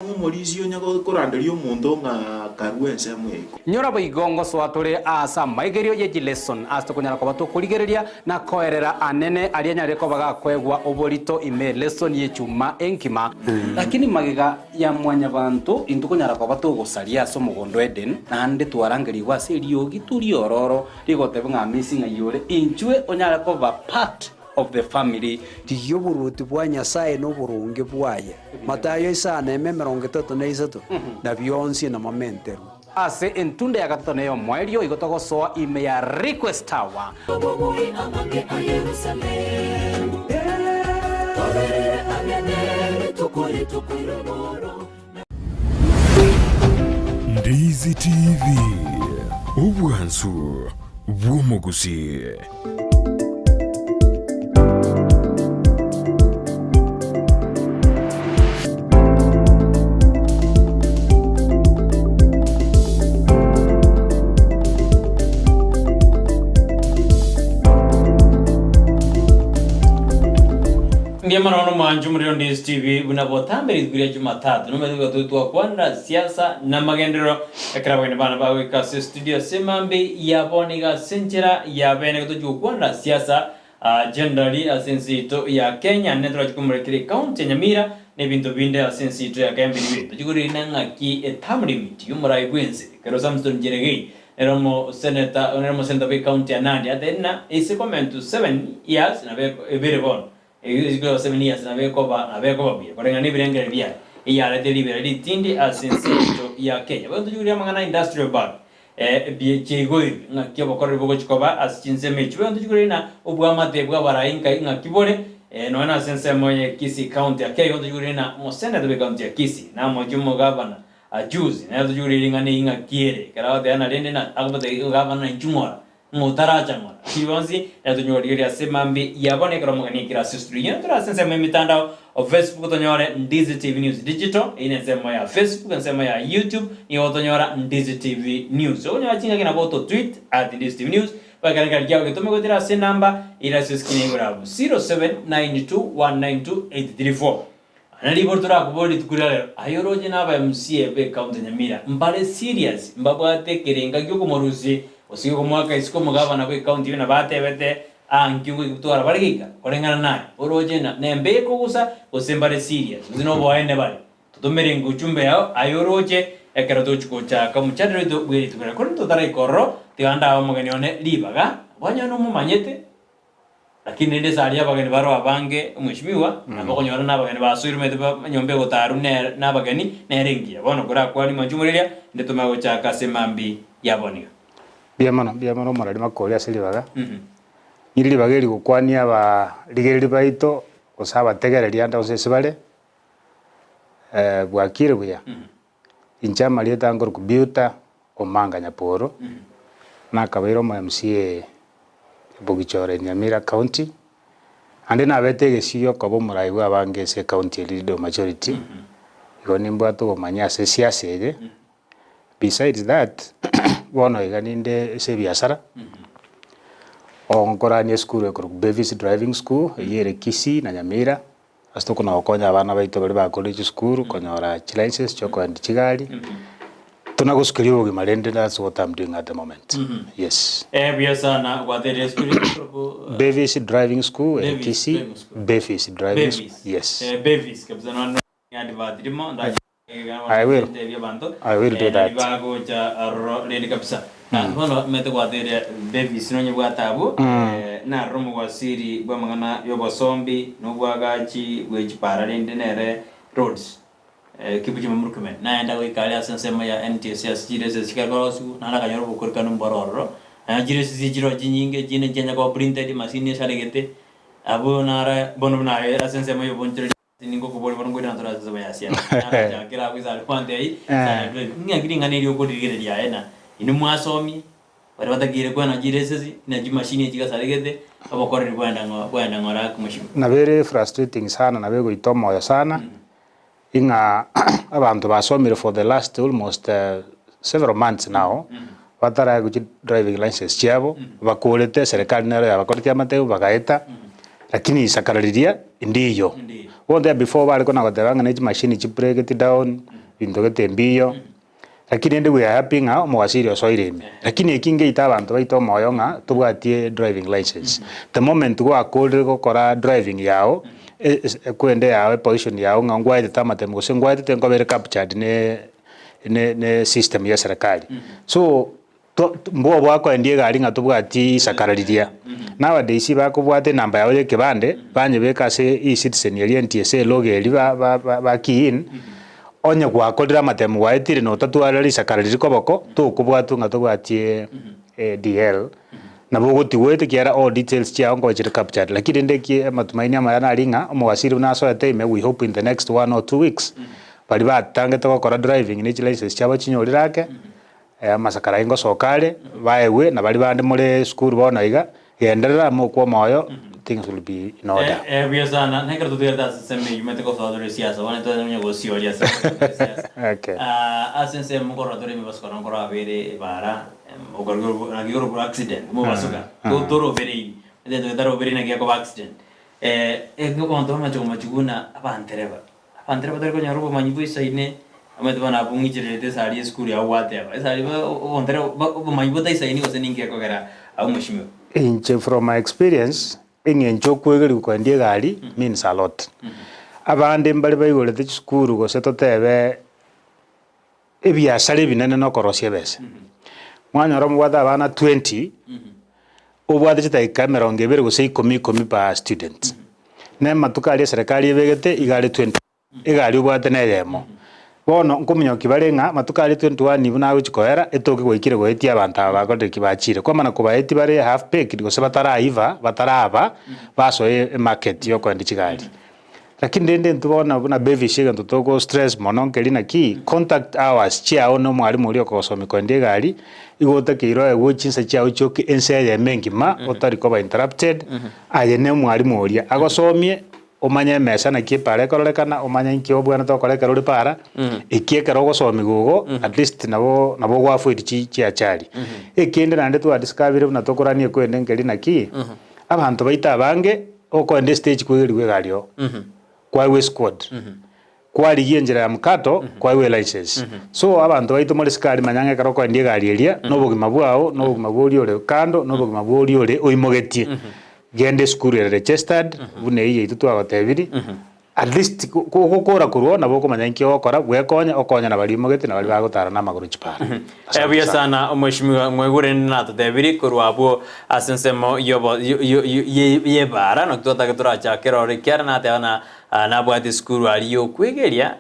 Omorisia onya koranderia omonto ng'a karue ensemo ya iko. Nyora boigo ngosoa tore aase amaigerio ye chileson ase tokonyara koba tokorigereria na koerera anene aria anyarire koba gakoegwa oborito ime lesson y'echuma enkima. Lakini magega ya mwanyabanto intwe konyara koba togosaria ase omogondo o Eden, naende twarangerigwe ase eriogi riororo rigoteba ng'a amisi ng'ai ore, inchwe onyare koba part of the family. Rigia oboruoti bwa Nyasae na oboronge bwaye, Matayo isano eme 33, na bionsi namomenterwe. Ase entunda ya gatato na ey'omoerio igo togosoa ime ya Request Tower. Obobui amange a Yerusalemu, toberere ang'e ne rituko rituko ri'oboro. Ndizi TV, obwansu bw'omogusii. Mbuya mono bono mwanche omorero Ndizi TV buna botambe rituko ria Jumatatu nomanyete iga tore twakwanera siasa na amagenderero ekero abageni bane bagoika ase estudio ase mambi ya bono iga ase enchera ya bene iga tochi gokwanera siasa generally ase ense yaito ya Kenya naende torachi komorekera ecounty ya Nyamira na ebinto binde ase ense yaito ya Kenya mbiri bire tochi korina ng'aki eterm limit yomorai bwense ekero Samson Cherargei nere omoseneta nere omoseneta bwe ecounty ya Nandi atebire ng'a ase komentu 7 years nabo ebere bono Egesusuro gose Benias nabo ekoba nabo ekoba buya koreng'ana nebirengererio biaye, eyarete ribera ritindi ase ense yaito ya Kenya. Bono tochia korigia amang'ana a industrial park eh, chiaigoirwe ng'aki obokoreri bogochia koba ase chinsemo echio. Bono tochia korigia ng'a obwamate bw'abarai nkai ng'aki bore eh, nonya nase ensemo ya Kisii county ake igo tochia korigia ng'a omoseneta bwe county ya Kisii namochie omogavana juzi nere tochia korigia ring'ana eri ng'aki ere ekero agoteba na rende na agobatebia ogavana inchuo ng'ora Ng'a otaracha ng'ora pi bonsi, na tonyorigererie ase mambia ya bono ekero omogeni aikire ase estudio. Inwe tore ase ensemo y'emitandao o Facebook tonyore Ndizi TV News Digital, eyio nensemo ya Facebook, ensemo ya YouTube nigo otonyora Ndizi TV News. Okonyora chingaki nabo oto tweet at Ndizi TV News, goika ekero kiago getome goetera ase enamba ere ase escreen igoro abwo 0792192834. Aya ribori torakobore rituko ria rero, aye oroche na aba MCA be county Nyamira mbare serious mbabwate ekerenga giokomorusia gose giokomoaka isiko omogabana bwe county buna batebete aa nkio goika bare geika koreng'ana naye oroche na nembe ekogusa gose mbare serious gose noboene bare totomere inga ujumbe yao aye oroche ekero tochi gochaka omochandero oito bwe rituko ria rero korende totaraika ororo tiga ndae omogeni one ribaga abanyene nomomanyete. Lakini rende ase aria abageni bareo abange, omweshimiwa, nabo okonyora na abageni basoire omanyete ba enyomba egotaru nere na abageni nere engiya. Bono korakwanie mwanche omoreria, inde tomanye gochaka ase emambi ya bono iga. Mbuya mono, mbuya mono omorari makori ase ribaga. Nire ribaga eri gokwania abarigereria baito gose abategereria ande gose ase bare, bwakire buya. Inche amarieta nkorokwa Beauta Omanga Nyaporo, nakabeire omo MCA Bogichore Nyamira County, naende nabete egesio giokoba omorai bwa abange ase ecounty eri Leader of Majority, igo nimbwate obomanyi ase esiasa eye. Besides that, bono iga ninde ase ebiasara, nkorania esukuru ekorokwa Bevis Driving School, eyio ere Kisii na Nyamira. Ase tokona gokonya abana baito baria bakorire chisukuru konyora chilicense chiokoenda chigari, tona gosukeria obogima rende that's what I'm doing at the moment, yes. Eh, buya sana gwaterire esukuru ekoroku Bevis Driving School ere Bevis Kisii, Driving School. Bevis Driving School, Bevis. yes. Eh, Bevis kabisa nonya advert rimo ndache I will, I will do that. bagocha aroro rende kabisa bono mete gwateria Davis nonye bwate abwo naroro omogwasiri bw'amang'ana y'obosombi na obwagachi bwe chipara rende nere roads Kipchumba Murkomen naende agoika aria ase ensemo ya NTSA ase chirese chikagorosiwa naende akanyora obokorokano mboro ororo naende chirese chiro chinyinge chinde nchianya koba printed emashini esaregete abwo naro bono buna aye ase ensemo y'obonchoreria Ningokoboria bono ngoirana tore ase ensemo ya siasa. Narachakere agwo ase aria kwantebia, Sana drive. Ng'aki ring'ana eri okorigereria aye na inwe mwasomie, baria batakeire koena chiresesi, na chimashini echi chigasaregete, obokoreri bwaenda ng'o bwaenda ng'ora ake mheshimiwa. Nabo ere frustrating sana nabo egoita omoyo sana, ing'a abanto basomire for the last almost several months now, bataraegwa chi driving license chiabo, bakorete eserekari nero yabakoretie amatebo bagaeta, lakini isakara riria ndiyo. Bono there before bare kona goteba ng'a ne chimashini chibreaketi down, binto gete mbiyo, lakini rende we are happy ng'a omowasiri osoire ime. Lakini eki ngeite abanto baito omoyo ng'a tobwatie driving licence. The moment gwakorire gokora driving yago, ekwende yago eposition yago ng'a ngwaetete amatemo gose ngwaetete nkoba ere captured ne ne ne system ya eserekari. So. Mbwo bwakoendia egari ng'a tobwati isakara riria. Nowadays bakobwata enamba yao ya ekebande, banyebeka ase eCitizen eria NTSA log eria ba ba ba ba key in, onye gwakorire amatemo gwaetire na otatwara risakara riria koboko, tokobwatwa ng'a tobwati DL, nabo ogotigwa oete ekiagera all details chiago nkoba chire captured. Lakini rende eki amatumaini amaya nari ng'a omowaziri buna asoete ime we hope in the next 1 or 2 weeks, baria batangete gokora driving ne chilicense chiabo chinyorire ake. Amasakara aye ngosoka are, baegwe, na baria bande more esukuru bono iga, genderera amo okwe omoyo, things will be in order. Eh, eh, buya sana. Nekero totigarete ase ensemo eyio omanyete gosoa tore siasa, bono twanyanya gosioria ase ensemo ya siasa. Okay. Ah, ase ensemo nkorora tore emebasukano nkorora abere ebara, em, okorwa naki korokwa accident, mobasuka, to- torobereiri. Egento getarobereiri naki gekoba accident. Eh, abanto bamache komochia buna abantereba. Abanto batari konyora obomanyi boisaine, omanyete bono abwo ng'ichererete esari y'esukuru yao gwateba, esari ba obontare ba obomanyi botaisaini gose ninki gekogera abwo mweshimiwa. Inche from my experience, eng'encho okwegerigwa koendia egari means a lot. Abande mbare baigorete chisukuru gose totebe ebiasara ebinene na okorosia ebesa. Mwanyora mobwate abana 20, obwate chidakika emerongo ebere gose ikomi ikomi per student. Na amatuko aria eserekari ebegete iga are 20, egari obwate na eyemo. Bono nkominyokia bare ng'a amatuko aria 21 buna agochi koera, etoke gwaikire goetia abanto aba bakorire ki bachire. Kwamana kobaetia bare half baked gose bataraiva, bataraba, basoe emarket ya okoendia chigari. Lakini rende intwe bono buna Bevis egento togo stress mono nkeri naki, contact hours chiao na omwalimu oria okogosomia koendia egari, igo otakeire oegwe chinsa chiao chioka ense eyemo engima otari koba interrupted, aye na omwalimu oria agosomie, omanye emesa naki epara ekororekana, omanye inki obwenerete gokora ekero ore para, eki ekero ogosomiwa igo at least nabo nabo ogo avoid chi chiachari. Ekende naende twadiscoverire buna tokorania ekwende nkeri naki, abanto baito abange, Okoenda estage kwegeriwa egari oo, kwaegwa esquad, kwarigia enchera ya mkato, kwaegwa elicense. So abanto baito more sikari manya ng'a ekero okoendia egari eria, na obogima bwao, na obogima bwa oria ore kando, na obogima bwa oria ore oimogetie. Genda esukuru ere registered, buna eyio yaito twagotebirie, at least ogokora korwa oo nabo okomanya inki ogokora, bwekonye, okonye na baria oimogetie na baria bagotara na amagoro chipara. Eh, buya sana omweshimiwa mwaigure rende natotebirie korwa abwo ase ensemo yobo yo- yo- yo- ye- yebara naki twatake torachake roro ekiara nateba na ah, nabwate esukuru aria yokwegeria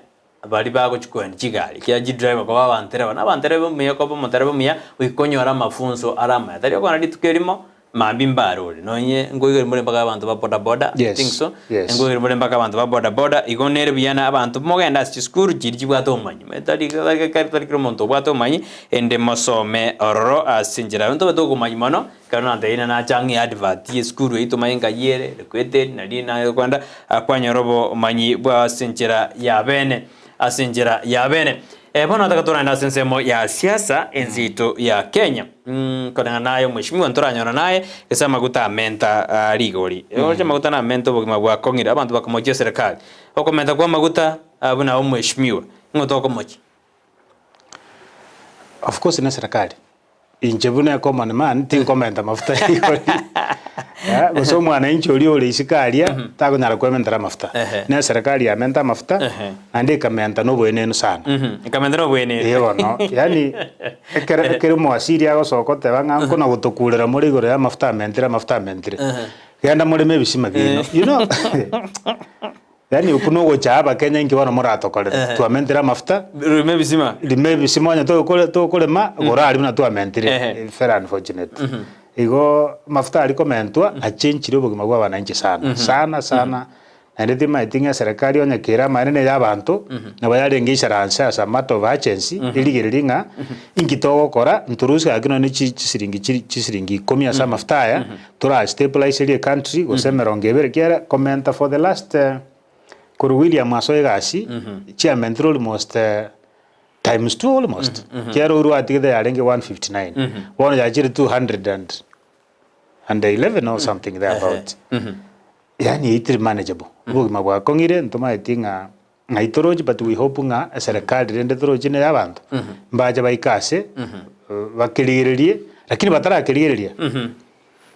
baria bagochi koenda chigari ekiagera chidriver koba abantereba na abantereba omuya koba omotereba omuya goika onyore amafunso are amaya tari okonyora rituko erimo Mambia mbarore, nonye nkoigwera more mpaka abanto ba boda boda, I think so, nkoigwera more mpaka abanto ba boda boda, igo nere buya na abanto mogende ase chisukuru chiria chibwate obomanyi, omanyete tari tari tari kera omonto obwate obomanyi, ende mosome ororo ase enchera eye. Ntobwate obomanyi mono, ekero nantebia ng'a nache ang'e advert ya esukuru eywo tomanye nkai ere, ekwete nari naye okoenda kwanyora obomanyi bwa ase enchera ya bene, ase enchera ya bene. Bono nataka torande ase ensemo ya siasa ense yaito ya Kenya. Koreng'ana naye omweshimiwa ntoranyora naye gese amaguta amenta ah, rigori. Oroche amaguta namenta obogima bwakong'ire abanto bakamochia eserekari. Okomenta kwa amaguta ah, buna omweshimiwa ng'o tokomochia? Of course ne serikali. Inche buna a common man tinkomenta mafuta rigori. Eh, gose omwananchi oria ore isiko aria takonyara kwementera amafuta. Ehe. Ne eserekari yamenta amafuta Ehe. naende ekamenta na oboenenu sana. Ekamenta na oboenenu. Ee bono, yaani ekero ekero omowasiri agosoka oteba ng'a nkona gotokurera more igoro ya amafuta amentire amafuta amentire. Genda moreme ebisima biaino. You know, yaani okwo na ogochaa abakenya inki bono moratokorere. Twamentire amafuta, Rima ebisima. rima ebisima onye togokore tokorema, gora aria buna twamentire. Ehe. Very unfortunate. Igo amafuta aria komentwa, achenchire obogima bwa abananchi sana, sana sana. Naende timaeti ng'a eserekari onye kere amaene neye abanto, nabo yarenge isaranse as a matter of urgency, erigererie ng'a inki togokora, ntorusie gaki nonye chi chisiringi chiri chisiringi ikomi ase amafuta aya, tora stabiliserie ecountry gose emerongo ebere ekiagera komenta for the last korwa William asoe egasi, chiamentire almost times two almost, ekiagera orwa atigete yarenge 159, bono yachire 200 and and 11 or something there about. Yaani itiri manageable. Obogima bwakong'ire ntomaeti ng'a ng'ai torochi but we hope ng'a eserekari rende torochi neye abanto mbache baike ase bakerigererie lakini batarakerigereria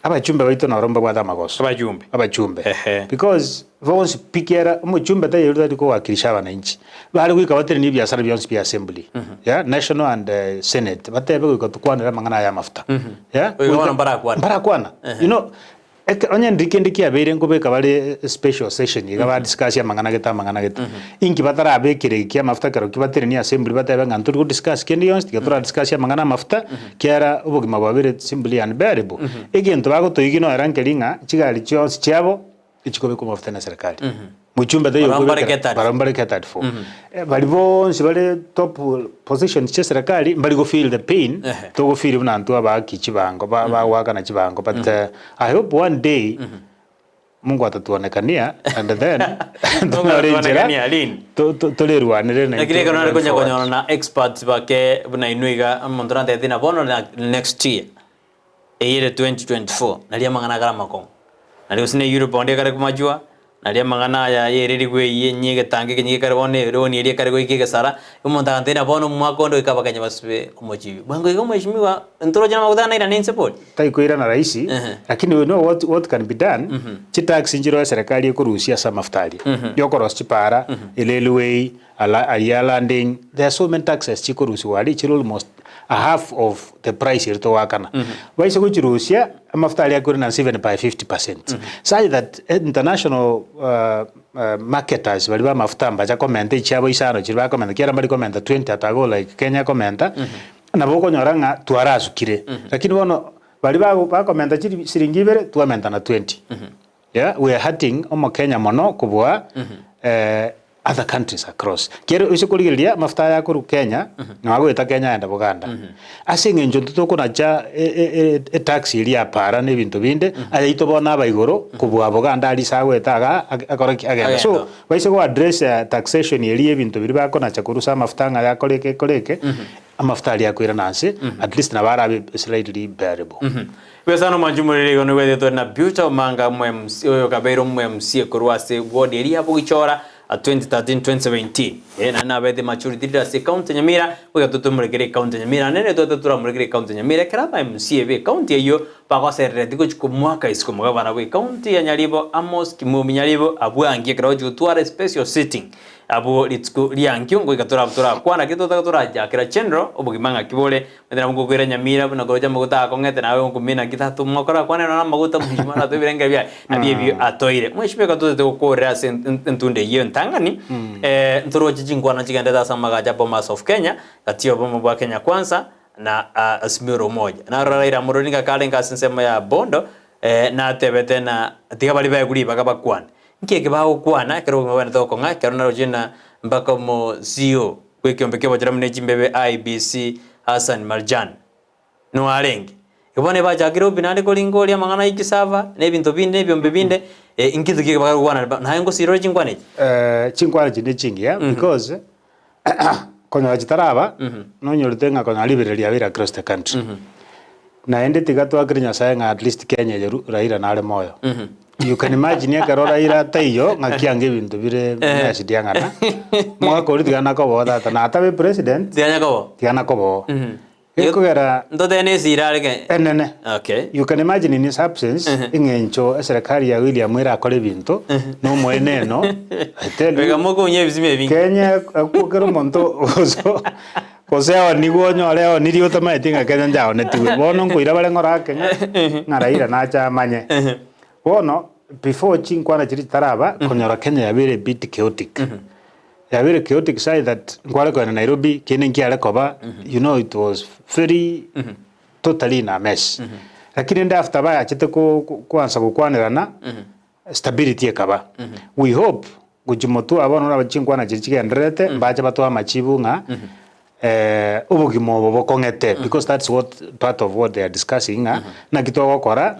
abachumbe baito noro mbabwate amagoso. Abachumbe. Abachumbe. Ehe. Because bonsi pi kera omochumbe taiyo tari kowakilisha abananchi. Bare goika batenenie ebiasara bionsi bia assembly yeah national and senate batebe goika tokwanere amang'ana aya amafuta yeah Goika bono mbarakwana. Mbarakwana you know Eke onye ndiri kende kiabeire nkobeka bare special session iga ba discuss amang'ana gete amang'ana gete. Inki batarabekire eki amafuta ekero ki batenenie assembly batebe ng'a ntori go discuss kende gionsi tiga tora discuss amang'ana amafuta kiara obogima bwabeire simply unbearable. Egento bagotoigia noera nkeri ng'a chigari chionsi chiabo echikobekwa amafuta na serikali. Mochumbe taiyo Barabwo mbare okobekera catered. barabwo mbare catered for. Baria bonsi bare top positions chia serikali mbari go feel the pain Ehe. togo feel buna intwe abaaki chibango ba bagoakana chibango but I hope one day Mungu atatuonekania and then Mungu tonyore enchera atatuonekania, lini? to- to- torerwanere na Lakini intwe ekero nare going konya forward. konyora na experts bake buna inwe iga omonto natebete ng'a bono na next year eyere 2024 naria amang'ana akare amakong'u. Naria gose ne Europe onde ekare komachwa, naria amang'ana aya yererigwe eyio enye egetango ekenyia gekare bono eroni eria ekare goika egesara, omonto agantebia ng'a bono omwaka onde goika abakenya basibe omochibi. Bwango iga omweshimiwa, ntoroche namaguta aya nairane inse bori? Taikoirana rahisi, Ehe. lakini we know what, what can be done, chitax nchiroo eserekari ekorusia ase amafuta aria, yokorosia chipara, erailway, ala aria landing, there are so many taxes chikorusiwa aria chire almost a half of the price eria togoakana. Baise gochirusia, amafuta aria akoirana nse even by 50%. Such that international marketers baria ba amafuta mbacha komenta echiabo isano chiria bakomenta ekiagera mbari komenta 20 at a go like Kenya ekomenta, nabo okonyora ng'a twarasukire. Lakini bono baria bago bakomenta chiri siringi ibere twamenta na 20. Yeah, we are hurting omokenya mono kobua other countries across. Kero ase korigereria amafuta aya akorwa Kenya, nabo agoeta Kenya aenda Buganda. Ase eng'encho intwe tokonacha etax eria ya para na ebinto binde, ayaito bono aba igoro kobua Buganda aria ase agoeta igaa akore ki? Agende. So, baise go address taxation eria ya ebinto biria bakonacha korwa ase amafuta ng'a yakore eke ekore eke, amafuta aria akoirana nse, at least nabo arabe slightly bearable. Besa nomonche omorero igo nigo etwe na Beauty Omanga omo-MC oyo okabeire omo-MC korwa ase ward eria ya Bogichora 2013 2017. Ee naende nabete maturity leader ase ecounty ya Nyamira goika totomorekere ecounty ya Nyamira naende twete toramorekere ecounty ya Nyamira ekero aba MC be ecounty eyio bagoserereti gochia komoaka isiko omogabana bwe ecounty ya Nyaribo Amos Kimumi Nyaribo abwangi ekero agochia gotwara especial sitting Abwo rituko riankio ngoika torabe torakwana ki totaka torachakera chenro obogima ng'aki bore. Omanyete nabo ngokoira nyamira buna koroche amaguta akong'ete nawe okumina naki tata omwaka orakwane nonya amaguta mheshimiwa aratoe ebirengero biaye nabio ebio atoire. Mheshimiwa ekero totagete gokorera ase entunda eyio entang'ani ntoroche chinkwana chigenderete ase amagacho a Bomas of Kenya gati ya obomo bwa Kenya Kwanza na Azimio la Umoja. Narora Raila Amolo Odinga karenge ase ensemo ya Bondo natebete na tiga baria baegwe ribaga bakwane. Nki eke bagokwana ekero obogima bwane togokong'a, ekero naroche ng'a mpaka omosio bw'ekeombe ki'obochera buna echimbebe IEBC Hassan Marjan nigo arenge. Igo bono ebachakire obi naende koringa oria amang'ana ya chisava na ebinto binde na ebiombe binde, inki toki bagokwana naye ngosira ore chinkwana echi? Chinkwana echi nechingiya because konyora chitaraba nonyorete ng'a konyora riberera riabeire across the country. Naende tiga twakere Nyasaye ng'a at least Kenya eye Raila nare moyo. You can imagine ekero Raila ataiyo ng'aki ange ebinto bire mess diang'ana. Omogaka oria tiga nakoboa tata natabe president Tiga nyakobo. tiga nakoboa. Gekogera Ntotebe na esira are ke. enene. Okay. You can imagine in his absence eng'encho eserekari ya William erakore ebinto na omoeneno I tell you Goika mokonya ebisima ebinge. Kenya ekero omonto oso Gose aonigwe onyore aonirie otamaeti ng'a Kenya nchaonetigwe. Bono nkoira bare ng'ora ake ng'a ng'a Raila nache amanye. Bono before chinkwana chiria chitaraba, konyora Kenya yabeire a bit chaotic. Yabeire chaotic such that nkware kogenda Nairobi, kende nkiare koba, you know it was very totally in a mess. Lakini rende after bayachete ko koansa gokwanerana, stability ekaba. We hope gochia motwe aba bono nabo chinkwana chiria chigendererete mbache batoe amachibu ng'a obogima obo bokong'ete because that's what part of what they are discussing ng'a naki togokora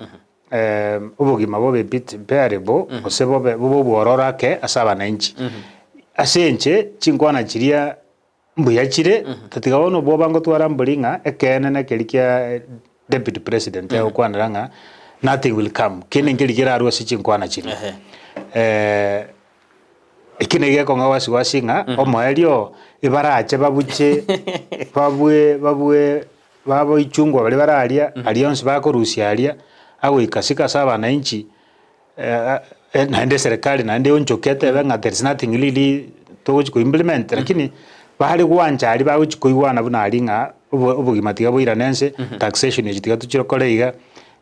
obogima bobe a bit bearable gose bobe bobe obwororo ake ase abananchi. Ase inche chinkwana chiria Mbuya chire, tatiga bono obwoba ngotwara mbori ng'a ekeene nekeri kia deputy president agokwanera ng'a nothing will come, kende nkeri kerarwe ase chinkwana chiria. Eki nigo gekong'a wasiwasi ng'a omoerio ebarache babuche babue babue baboichungwa baria bare aria, aria onsi bakorusia aria, agoika siko ase abananchi naende eserekari naende eonchoke etebe ng'a there is nothing really togochi ko implement lakini bare gwancha aria bagochi koigwana buna aria ng'a obo obogima tiga boirane ense, taxation echi tiga tochikore iga,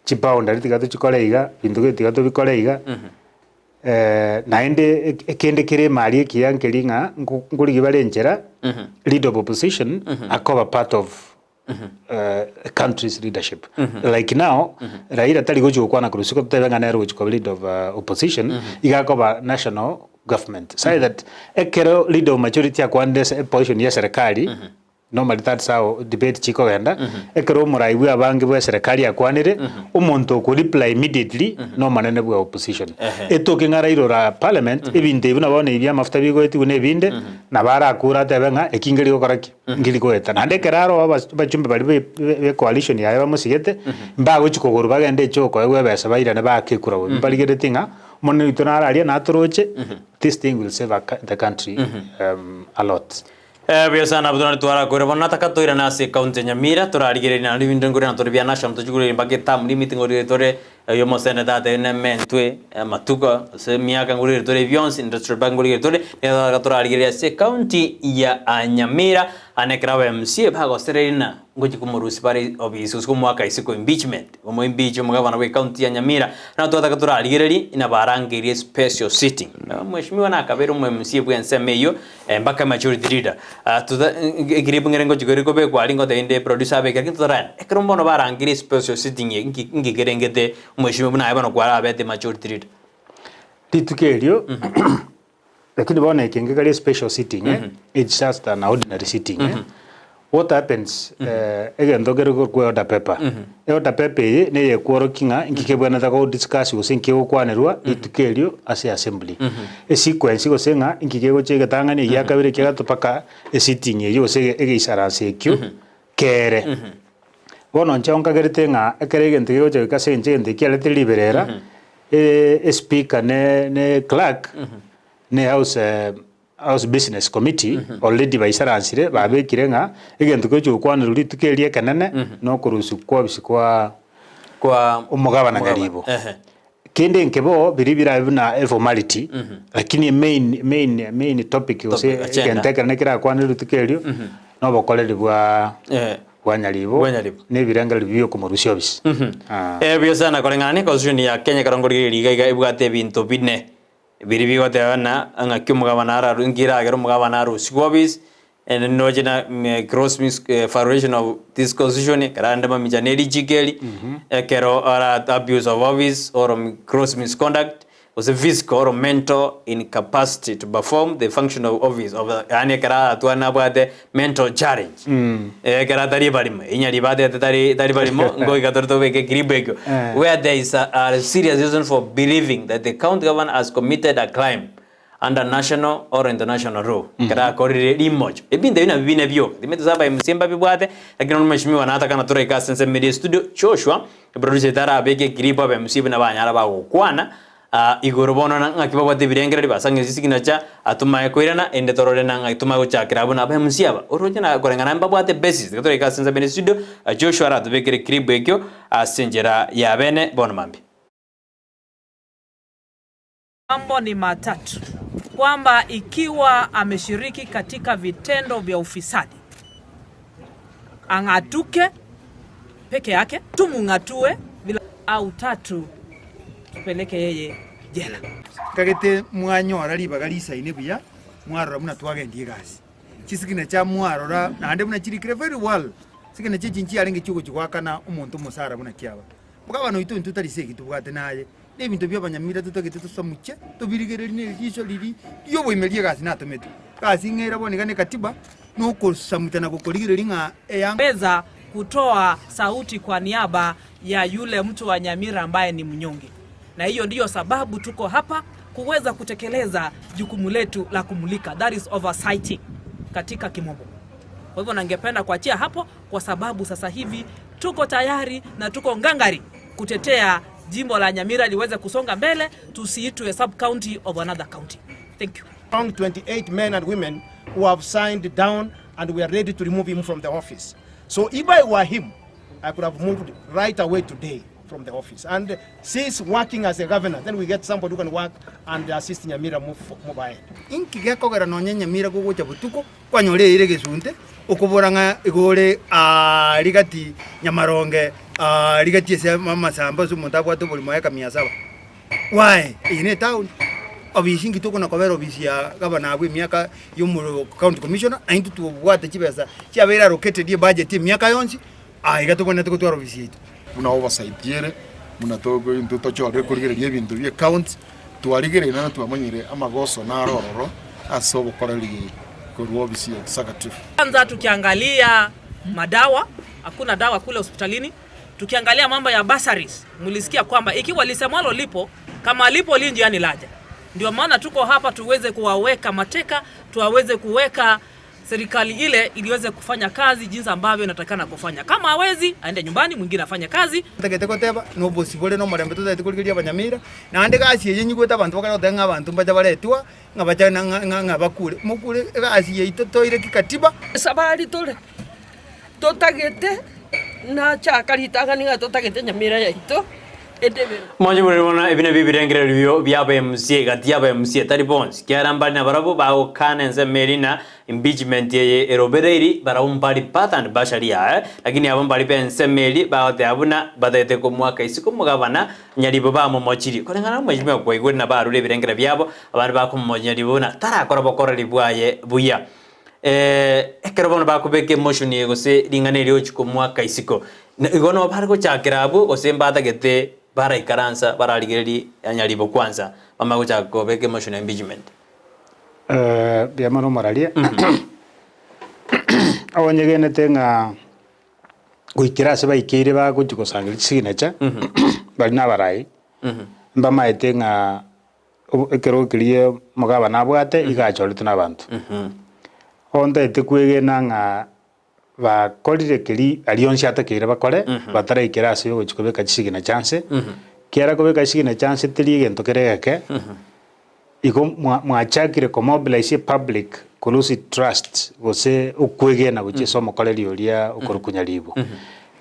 chiboundary tiga tochikore iga, binto gete tiga tobikore iga. Naende ekende kere emari ekiya nkeri ng'a nkorigia bare enchera, leader of opposition akoba part of country's leadership. Like now, Raila tari gochia gokwana korwa isiko totebe ng'a nere ogochia koba leader of opposition, iga akoba national government. Such that ekero leader of majority akwanire ase eposition ya eserekari, Normally that's how debate chikogenda, ekero omorai bwa abange bwa eserekari akwanire, omonto oko reply immediately nomonene bwa opposition. Etoke ng'a Raila ora parliament, ebinto ebi buna bono ebi bia amafuta bigoetigwa na ebinde, nabo arakure atebe ng'a eki nkeri gokora ki? Nkeri goeta. Naende ekero aro abachumbe baria be be coalition yaye bamosigete, mbagochi kogorwa bagende echoo koegwa ebesa bairane baake ekura bobe. Mbarigeretie ng'a omonene oito naro aria natoroche, this thing will save the country a lot. Buya sana abwo naende twarakoire bono nataka toirane ase ecounty ya Nyamira torarigererie naende ebinto nkore na tore bia national tochigure mpaka eterm limit ngorire tore oyo omoseneta atebe nementwe amatuko ase emiaka ngorire tore bionsi industrial park ngorire tore nigo nataka torarigererie ase ecounty ya Nyamira ande ekero aba MCA bagosereria na ngochia komorusia bare obisi gose komoaka isiko impeachment omo impeach omogabana bwe ecounty ya Nyamira nabo twataka torarigererie inabarangeirie special sitting mweshimiwa nakabere omo MCA bwe ensemo eywo Mpaka majority leader tuta eclip ng'ere ngochi kore kobekwa aria ngotebi inde producer abeke lakini totaragenda. Ekero bono barangire special sitting eye nki nki kerengete omweshimiwa buna aye bono kwarabete majority leader. Rituko erio lakini bono eke nkekare special sitting it's just an ordinary sitting What happens egento kere korokwa order paper. Order paper eye neye ekworokia ng'a inki kebwenerete go discuss gose inki kegokwanerwa rituko erio ase assembly. Esequence gose ng'a inki kegocha egetang'ani egia kabere ekia gatato mpaka esitting eywo gose egeisaranso ekio kere. Bono inche nkagerete ng'a ekero egento kegocha goika ase eng'encho egento ekio kiarete riberera, espeaker ne ne clerk ne house. House Business Committee already baisaransire babekire ng'a egento kegochia gokwanerwa rituko erio ekenene nokorusiwa kwobisi kwa Kwa omogabana Nyaribo. Ehe. Kende nkebo biria birabe buna eformality lakini emain main main topic gose Topic, agenda. egento ekenene kerakwanerwe rituko erio nobokoreri bwa Ehe. bwa Nyaribo Bwa Nyaribo. na ebirengererio biokomorusia obisi. Ah. Eh, buya sana koreng'ana ne constitution ya Kenya ekero nkorigereria iga iga ebwate ebinto bine. Biria bigoteba ng'a ng'aki omogabana araru inki eragere omogabana arusigwe office, ende noche na gross mis violation of this constitution, ekero arende mamicha ne richiko eri, ekero ara abuse of office or gross misconduct, gose physical or mental incapacity to perform the function of office of yaani ekero aratwane nabwate mental challenge, ekero atari barimo, inyari batete tari tari barimo, ngoika tore tobeke ekiribu ekio. Where there is a, a serious reason for believing that the county governor has committed a crime under national or international law. Ekero akorire rimocho. Ebinto ebi nabio bine bioka. Timanyeti gose aba MCA mbabibwate, lakini bono mweshimiwa natakana toraike ase ensemo eria estudio, Joshua, eproducer oito arabeke ekiribu aba MC buna banyara bagokwana, Igoro bono na ng'aki babwate ebirengererio basang'e chisignacha, atomae koirana, erinde torore na ng'aki tomae gochakera abwo na MC aba. Oroche na koreng'ana mbabwate basis. Tiga toraike ase ense studio, Joshua aratobekere clip ekio ase enchera ya bene bono mambia. Mambo ni matatu, kwamba ikiwa ameshiriki katika vitendo vya ufisadi ang'atuke peke yake, tumung'atue bila au tatu tupeleke yeye jela. Nkagete mwanyora ribaga risaine buya, mwarora buna twagendia egasi. Chisigna chia mwarora naende buna chirikire very well, signa chia echi nchiarenge chiogochia goakana omonto omosara buna kiaba. Omogabana oito intwe tari segi tobwate naye, na ebinto bia abanyamira totagete tosamuche, tobirigererie ne eriso riria rioboimeria egasi natometwe. Egasi ng'a ere bono iga ne katiba, nokosamucha na gokorigereria ng'a eyanga. Weza kutoa sauti kwa niaba ya yule mtu wa Nyamira ambaye ni mnyonge, na hiyo ndiyo sababu tuko hapa kuweza kutekeleza jukumu letu la kumulika, that is oversighting katika kimombo. Kwa hivyo nangependa kuachia hapo kwa sababu sasa hivi tuko tayari na tuko ngangari kutetea jimbo la Nyamira liweze kusonga mbele, tusiitwe sub county of another county. Thank you. Among 28 men and women who have signed down and we are ready to remove him from the office. So if I were him, I could have moved right away today from the office. And since working as a governor, then we get somebody who can work and assist Nyamira move, move ahead. Inki gekogera nonya Nyamira gogocha botuko kwanyora eira egesunte, okobora ng'a igo ore aaria gati nyamaronge aaria gati ase amasamba ase omonto abwate oborimo eka mia saba? Why? Eye ne etown, obisi inki tokona kobera obisi ya gavana abwo emiaka ya omo county commissioner, naintwe tobwate chibesa chiabeire allocated ebudget emiaka yonsi, aye iga tobwenerete gotwara obisi yaito. Buna oversight ere, buna togo intwe tochorire korigereria ebinto bie county, twarigereire naende twamanyire amagoso naro ororo ase obokoreri korwa ofisi ya executive. Kwanza tukiangalia madawa, hakuna dawa kule hospitalini. Tukiangalia mambo ya bursaries, mlisikia kwamba ikiwa lisemwalo lipo, kama lipo li njiani laja. Ndio maana tuko hapa tuweze kuwaweka mateka, tuwaweze kuweka serikali ile iliweze kufanya kazi jinsi ambavyo inatakikana kufanya. Kama hawezi aende nyumbani, mwingine afanye kazi. Ntagete goteba, nobosibore na omorembe totagete korigereria abanyamira, naende egasi eye nyigwete abanto bakare goteba ng'a abanto mbacha baretwa, ng'a bacha ng'a ng'a ng'a bakure. Mokure egasi yaito toire kikatiba. Esabari tore totagete nachaka ritang'ani ng'a totagete nyamira yaito edebero. Mwanche borere bono ebi nabio ebirengererio bio biaba MCA gati yaba MCA tari bonsi kiagera mbari nabarabwo bagokana ensemo eri na impeachment eye erobereiri barabwo mbari part and partial yaye lakini abo mbari bensemo eri bagoteba buna batagete komoaka isiko omogabana nyaribo bamomochirie koreng'ana na omweshimiwa kwaigure na barure ebirengererio biabo abande bakomomochia nyaribo buna tarakora bokoreri bwaye buya. Ekero bono bakobeka emotion eye gose ring'ana eri ochi komoaka isiko, na igo nabo bare gochakera abwo gose mbatagete baraikaransa bararigereria nyaribo kwanza bamanye gochaka kobeka emotion ya impeachment. Mbuya mono omoraria, onyegenete ng'a goikera ase baikeire bagochia gosangereria chisignature, baria na abarai, mbamaete ng'a Ekerogo keria omogabana abwate iga achoretwe nabanto. Bono ntagete kwegena ng'a bakorire keria aria onsi atakeire bakore, bataraikera ase ogochia kobeka chisignature nse, ekiagera kobeka chisignature nse teri egento kere egeke, igo mwa mwachakire komobilize epublic kolose trust gose okwegena gochia ase omokoreri oria okorokwa Nyaribo.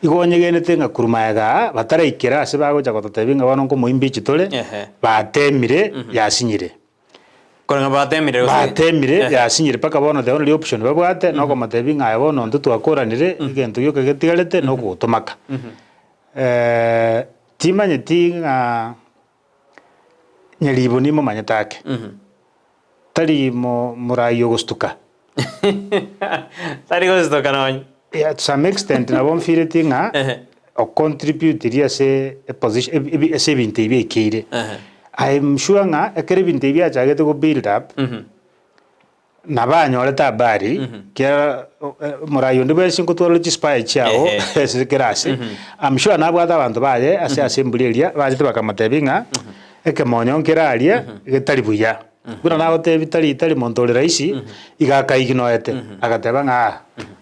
Igo onyegenete ng'a korwa magega aa bataraikera ase bagocha gototebia ng'a bono nkomoimbichi tore, batemire yasinyire. Korwa ng'a batemire gose Batemire yasinyire mpaka bono the only option babwate nokomotebia ng'a aye bono intwe twakoranire egento gioka getigarete nogotomaka. Timanyeti ng'a Nyaribo nimomanyete ake, tari morai ogostuka. Tari gostuka nonye. Yeah, to some extent nabo nfeeleti ng'a ocontributirie ase eposition ebi ase ebinto ebi biaikeire. I am sure ng'a ekero ebinto ebi biachagete go build up, Nabanyorete habari, ekiagera omorai onde bwensi nkotwarora chisipaya chiao ase kera ase, I'm sure nabwate abanto baye ase assembly eria, bachete bakamotebia ng'a ekemonyo nkere aria getari buya. Buna nagotebia tari tari monto ore rahisi, iga akaignoete, agateba ng'a aa,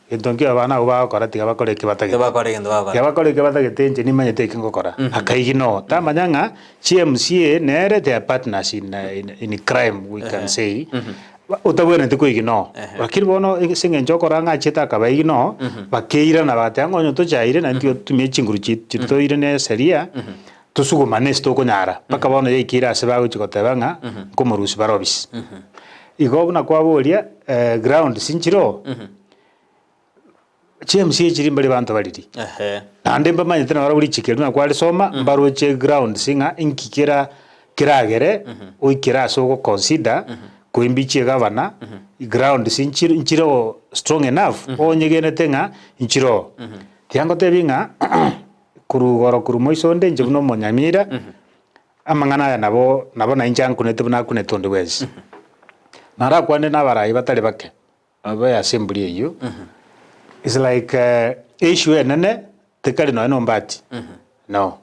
gento nkio abana abwo bagokora tiga bakore eki batagete. Tiga bakore egento bagokora. Tiga bakore eki batagete inche nimanyete eki ngokora. Akaignore, tamanya ng'a chiMCA nere they are partners in in crime we can say, Otabwenereti koiginoo. Lakini bono ase eng'encho okora ng'a achiete akabaiginoo, bakeirana bagateba ng'a onye tochaire naende tiga totumie chinguru chiaito toire ne eseria, tosugumane ase tokonyara. Mpaka bono yaikeire ase bagochia goteba ng'a nkomorusia bare obisi. Igo buna kwaboria grounds nchiroo, chiMCA chiria mbari abanto bariri. Naende mbamanyete nabarabwo richiko erio buna kwarisoma, mbaroche grounds ng'a inki kera keragere oikere ase ogoconsider koimbichia egavana, grounds nchire nchiroo strong enough, onyegenete ng'a nchiroo. Tiga ngotebi ng'a korwa igoro korwa moiso onde inche buna omonyamira, amang'ana aya nabo nabo nainche ankunete buna akunete onde bwensi. Narakwane na abarai batari bake. Abe ase emburi eyio is like issue enene tekari nonya na ombati no.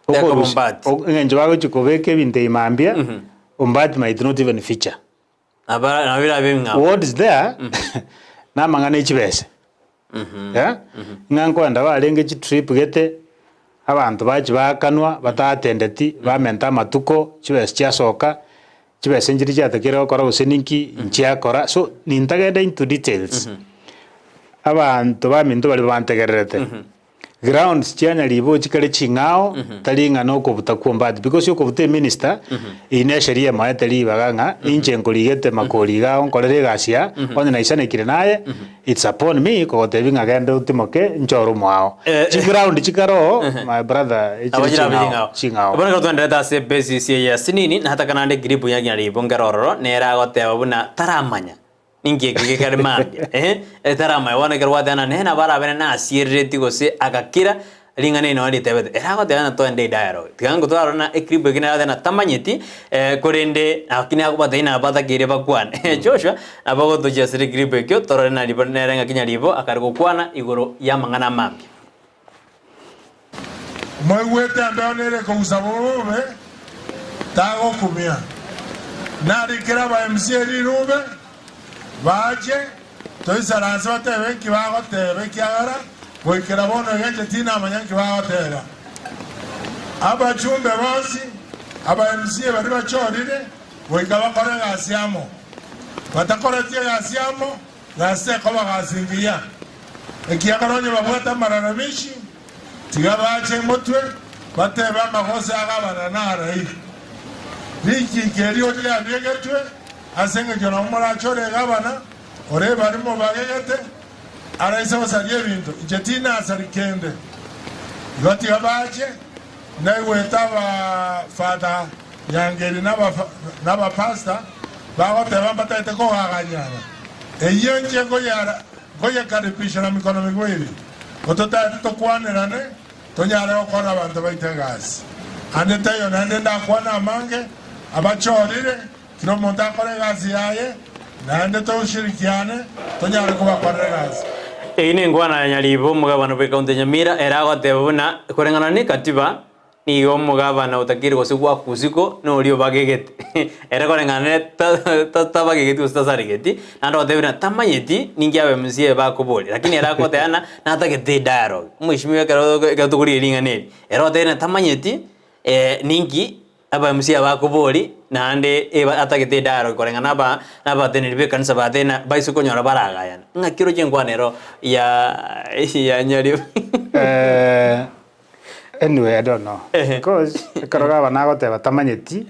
Teka Okorusia- ombati. o- eng'encho bagochia kobeka ebinto ebi mambia ombati might not even feature. Naba nabo birabe ebing'ao. What is there na amang'ana e chibese. Eh, ng'a nkoenda barenge chitrip gete, abanto bachia baakanwa bataatendeti, bamenta amatuko, chibesa chiasoka. Chibesa nchiria chiatakire gokora gose ninki nchiakora, so nintagende into details. Abanto baminto baria bantegererete, grounds chia Nyaribo chikare ching'ao tari ng'a na okobuta kwa Ombati because okobuta eminister eyio ne esheria emoete ribaga ng'a inche nkorigete makori iga onkorere egasi aa onye naisanekire naye it's upon me kogotebia ng'a genda otimoke nchore omoao. Chiground chikare oo my brother Abo echire chirabe ching'ao ching'ao. ching'ao. Bono ekero twenderete ase basis eye ya sinini, nataka naende clip ya Nyaribo nkere ororo, nere agoteba buna taramanya ninki eke gekare mambia eh, taramanya bono ekero gwateba ng'a nere nabo arabe nasiereretie gose agakira ring'ana eri nonye ritebete. Ere agoteba ng'a toende edialogue. Tiga ngotwara ng'a eclip eke nere agoteba ng'a tamanyeti korende lakini akobatebia ng'a batakeire bakwane. Joshua nabo agotochia ase eclip ekio torore naribo nere ng'aki Nyaribo akare gokwana igoro y'amang'ana a mambia. Moigwete embeo nere ekogusa bobe, tagokumia. Narikere aba MCA rirube, bache, toisaranse batebe nki bagoteba ekiagera goikera bono iga inche tinamanya nki bagoteba. Abachumbe bonsi, aba MCA baria bachorire, goika bakore egasi amo. Batakoreti egasi amo, gasi tekoba gasi engiya, ekiagera onye babwate amararamishi, Tiga bache motwe, batebe amagoso a gabana narai. Richiiko erio riabegetwe ase engencho nabo morachore egabana, ore baria mobagegete, araise gosaria ebinto, inche tinasari kende. Igo tiga bache, naigwete abafada Nyangeri na abapastor bagoteba mbatagete kogaganyana. Eyio inche nkoyekaribisha na mikono migwiri. Gototagete tokwanerane, tonyare gokora abanto baito egasi. Ande taiyo naende ndakwane amange, abachorire, kera omonto akore egasi yaye, naende toshirikiane, tonyare kobakorera egasi. Eyio nenkwana ya Nyaribo, omogabana bw'ekaunti ya Nyamira, ere agoteba buna koreng'ana nekatiba Nigo omogabana otakeire gose goakwa usiku noria obagegete. Ere koreng'ana nere tabagegeti gose tasaregeti, naende ogotebia ng'a tamanyeti ninki aba MCA bakoboria. Lakini ere agoteba ng'a natagete edialogue. Omweshimiwa ekero ekero tokorigia ring'ana eri, ere ogotebia ng'a tamanyeti ninki aba MCA bakoboria naende eba atagete edialogue koreng'ana na aba na abateneneri ba ekanisa batebire ng'a baise konyora baragayane. Ng'aki oroche enkwana ero ya ya Nyaribo. Anyway, I don't know. Because ekero gavana agoteba tamanyeti,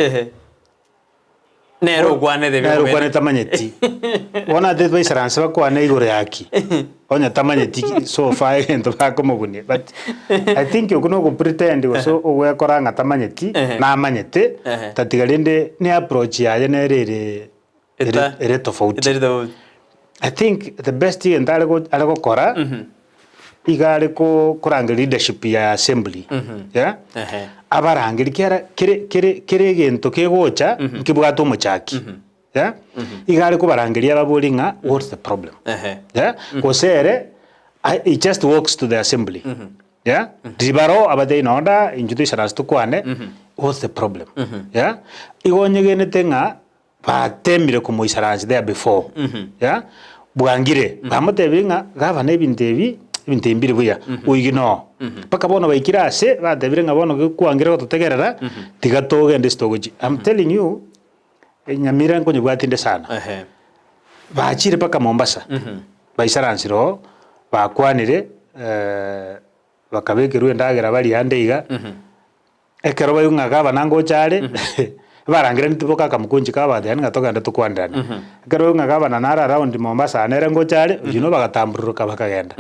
Nere okwanete nere bikobera. okwanete tamanyeti. Bono ate baisaranse bakwane igoro yaki, onye tamanyeti ki- so far egento bakomobunia. But I think okwo na ogopretend gose ogwekora ng'a tamanyeti, namanyete, tatiga rende ne approach yaye nere ere ere Eta- ere tofauti. Etari tofauti. I think the best egento are go are gokora, iga are ko korangeria leadership ya assembly, yeah, Ehe. abarangerie kiara kere kere kere egento kegocha nkebwate omochaki, yeah, iga are kobarangeria ababorie ng'a what's the problem, Ehe. yeah, gose ere I he just walks to the assembly, yeah, riria baroo abatebie nonda intwe toisaranse tokwane, what's the problem, yeah, igo onyegenete ng'a Bateemire komoisaransia there before, yeah, bwangire, bamotebirie ng'a gavana ebinto ebi, ebinto ebi mbiri buya, oigi noo. Mpaka bono baikire ase, batebire ng'a bono kwangire gototegerera, tiga togende ase togochia. I'm telling you, Nyamira nkonyebwati nde sana. Bachire mpaka Mombasa, baisaransire oo, bakwanire, bakabekerwa endagera baria ande iga. Ekero baigwa ng'a gavana ngocha are, barangeraneti boka akamokunchi kabatebi yaani ng'a togende tokwanerane. Ekero baigwa ng'a gavana nare around Mombasa aa nere ngocha are, oyio nabo bagatambururuka bakagenda.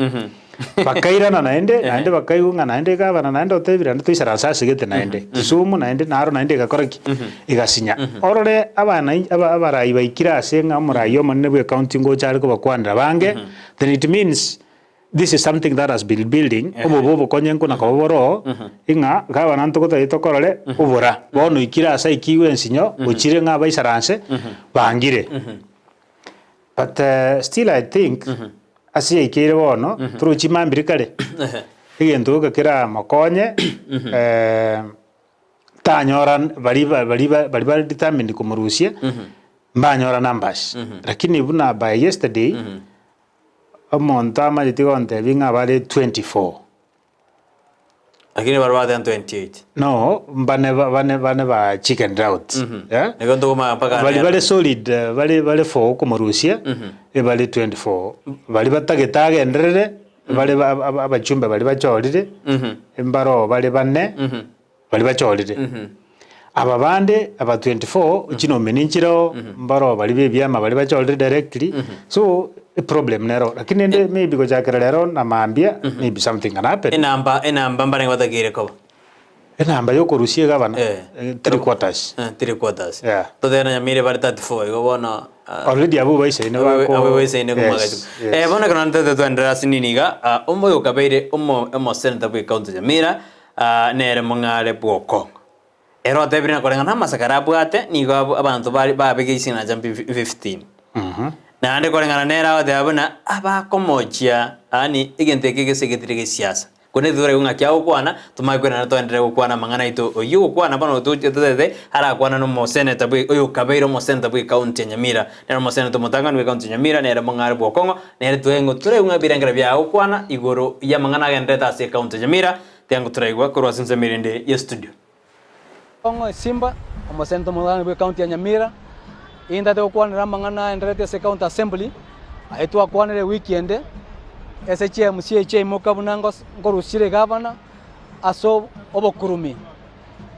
Bakairana naende, naende bakaigwa ng'a naende gavana naende otebire naende toisaranse asegete naende. Kisumu naende naro naende egakora ki? Egasinya. Orore abana aba abarai baikire ase ng'a omorai omonene bwa ecounty ngocha are kobakwanera bange, then it means This is something that has been building, obobe obokonye nkuna koba bore oo, ing'a gavana ntogotari tokorore obora. Bono oikire ase aikigwe ensinyo, ochire ng'a abaisaranse, bangire. But still I think, ase yaikeire bono, torochi mambiri kare, egento gioka keramokonye, tanyora baria ba baria ba baria bare determined komorusia, mbanyora numbers. Lakini buna by yesterday, Omonto amanyeti gontebia ng'a bare 24. Lakini baria bateba 28. No, mbane bane bane ba chickened out. Eh? Nigo ntogomanya mpaka Bari rero. bare solid eh, bare bare for okomorusia ebare 24. Bari batagete agenderere bare ba- ba- abachumbe bari bachorire mbaro bare bane bari bachorire. Aba bande aba 24 chinomini nchireo mbaro bari ba ebiama bari bachorire directly so eproblem nero lakini ende maybe gochakera rero na mambia maybe something can happen. Enamba enamba mbarenge batakeire koba. Enamba ya okorusia egabana 3/4. 3/4. Yeah. Totebe na Nyamira bare 34 igo bono Already abwo baisaine bako Abwo baisaine Yes, komagacho. yes. Eh, bono ekero ntete twaenderera ase nini iga, ah, omoyo okabeire omo omosenator bwe county ya Nyamira, ah, nere mong'are bw'Okong'o. Ere otebire na koreng'ana namasakara abwate, nigo abwo abanto bare babeke ising'ancha mbi 15. Naende koreng'ana nere agoteba buna abakomochia yaani egento eke gese getire gesiasa. Korende titoraigwe ng'aki agokwana, tomanye kwerana toenderere gokwana amang'ana aito. Oyio ogokwana bono toche totete arakwane na omoseneta bwe oyokabeire omoseneta bwe county ya Nyamira, nere omoseneta omotang'ani bwe county ya Nyamira, nere mong'are bw'Okong'o, nere twaeng'o toraigwe ng'a ebirengero biaye agokwana igoro y'amang'ana agendererete ase ecounty ya Nyamira, tiango toraigwa korwa ase ensemo erende ye studio. Okong'o Simba, omoseneta omotang'ani bwe county ya Nyamira, intagete gokwanera amang'ana aendererete ase county assembly, aye twakwanire ewiki ende, ase chi MCA chiaimoka buna nkorusire egavana ase obokurumi.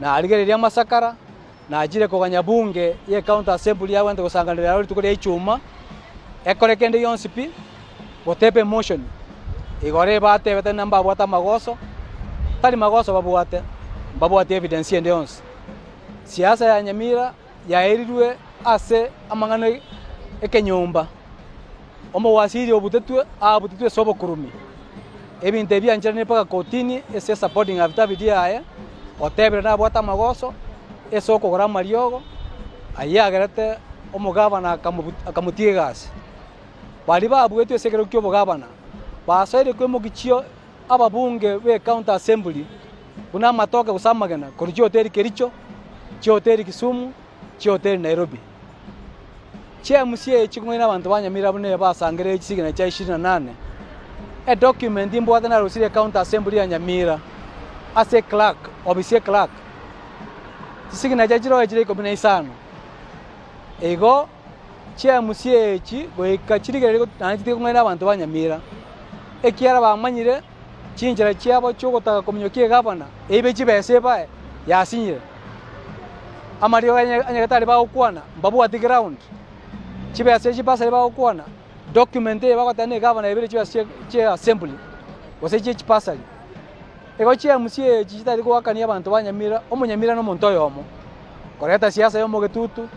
Narigereria amasakara, nachire koganya bunge ye county assembly yagwenerete gosanganera aro rituko ria ichuma, ekore kende gionsi pi, goteba emotion, igoro ebatebete ng'a mbabwate amagoso, tari magoso babwate, mbabwati evidence ende yonsi. Siasa ya Nyamira yaerirwe ase amang'ana ekenyomba, omowasiri obutetwe abutetwe ase obokurumi, ebinto ebi biancheranire mpaka kotini ase esupporting affidavit yaye, otebire nabwate amagoso ase okogora amariogo, ayio agerete omogavana akamotiga egasi. Baria babuetwe ase ekerogo ki'obogavana basoire koimokia chio ababunge b'ecounty assembly buna amatoke gose amagena korwa chihoteli Kericho, chihoteli Kisumu, chihoteli Nairobi. Chi-MCA chikong'aina abanto ba Nyamira buna eye basangereire chisigina chia ishirini na nane, edocument mbwate narusirie ecounty assembly ya Nyamira ase eclerk, ofisi ya eclerk, chisigina chia chiroe chire ikomi na isano. Igo. Chiamusie echi goika chirigererie naende chitige kong'aina abanto ba Nyamira, ekiagera bamanyire chinchera chiabo chi'ogotaka kominyokia egavana eibe chibesa ebae yasinyire. Amariogo a Nyagetari bagokwana mbabwati ground, chibesa echi chibasari bagokwana, document eye bagoteba na egavana yaibire chibesa chia assembly gose chie chibasari. Igo chiamusie echi chitari goakania abanto ba Nyamira, omonyamira nomonto oyomo. Koreta siasa y'omogetutu,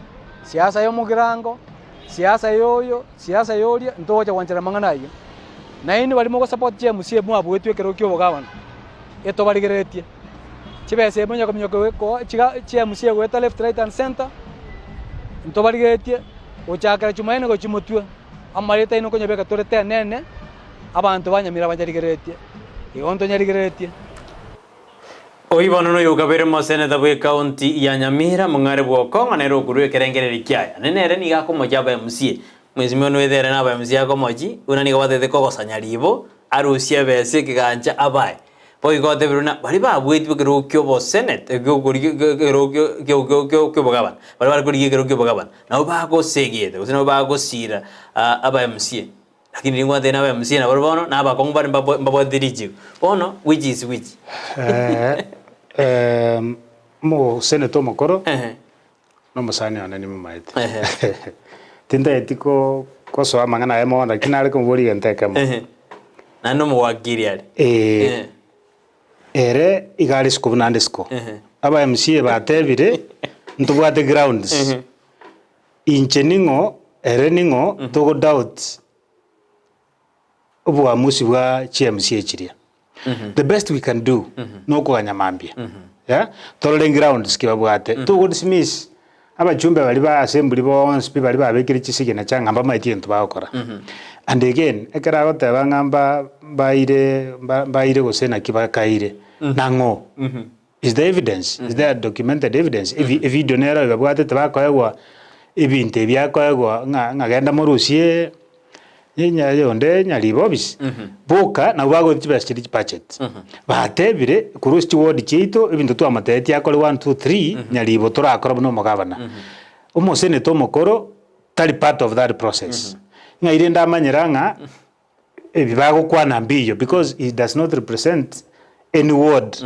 siasa y'omogirango, siasa y'oyo, siasa y'oria, ntogocha gwanchera amang'ana ayio. Nainwe baria mogosupport chiamusie mwabuetwe ekerogo ki'obogabana, etobarigereretie. Chibesa ebi monya kominyoka koa chiga chiamusie goeta left right and center, ntobarigereretie, gochakera chumaene gochia motwe, amareta aino nkonyabeka tore tenene. Abanto ba Nyamira banyarigereretie, igo ntonyarigereretie. Oyio bono noyo okabeire omoseneta bw'ecounty ya Nyamira, Mong'are bw'Okong'o nere okorua ekerengererio kiaye. Naende nere nigo akomochia aba MCA. Mwesimigwa noete ere na aba MCA akomochi, buna nigo batagete kogosanya ribo, arusie ebesa ekegancha abae. Boigo otebire buna baria babuetwe ekerogo ki'oboseneta ekerogo ki'obogabana, baria bare korigia ekerogo ki'obogabana, nabo bagosegete gose nabo bagosira aba MCA. Lakini ring'wana na abaMCA nabo bono na abakong'u bare mbabwate richiiko. Bono which is which? Omoseneta omokoro na omosani one nimomaete. Tintageti kosoa amang'ana aye mono lakini nare komoboria egento ekemo. Naende omowakiri are. Ere iga are isiko buna ande isiko. Aba MCA batebire ntobwate grounds. Inche ning'o, ere ning'o, togo doubt oboamusi bwa chiMCA chiria. The best we can do nokoganya mambia. Yeah? Torore grounds ki babwate. Togo dismiss abachumbe baria ba assembly bonsi pi baria babekire chisignature ng'a mbamaeti egento bagokora. And again, ekero agoteba ng'a mba mbaire mbaire gose naki bakaire, nang'o? Is there evidence? Is there documented evidence? Evi- Evidio nero ebabwatete bakoegwa ebinto ebi akoegwa ng'a ng'a genda morusie. Onde Nyaribo obisi, boka nabwo bagoetia chibesa chiria chibudget. Batebire korwa ase chiward chiaito ebinto twamotebetie akore one two three Nyaribo torakora buna omogabana. Omoseneta omokoro tari part of that process. Ng'ai rende amanyera ng'a ebi bagokwana mbiyo because he does not represent any ward.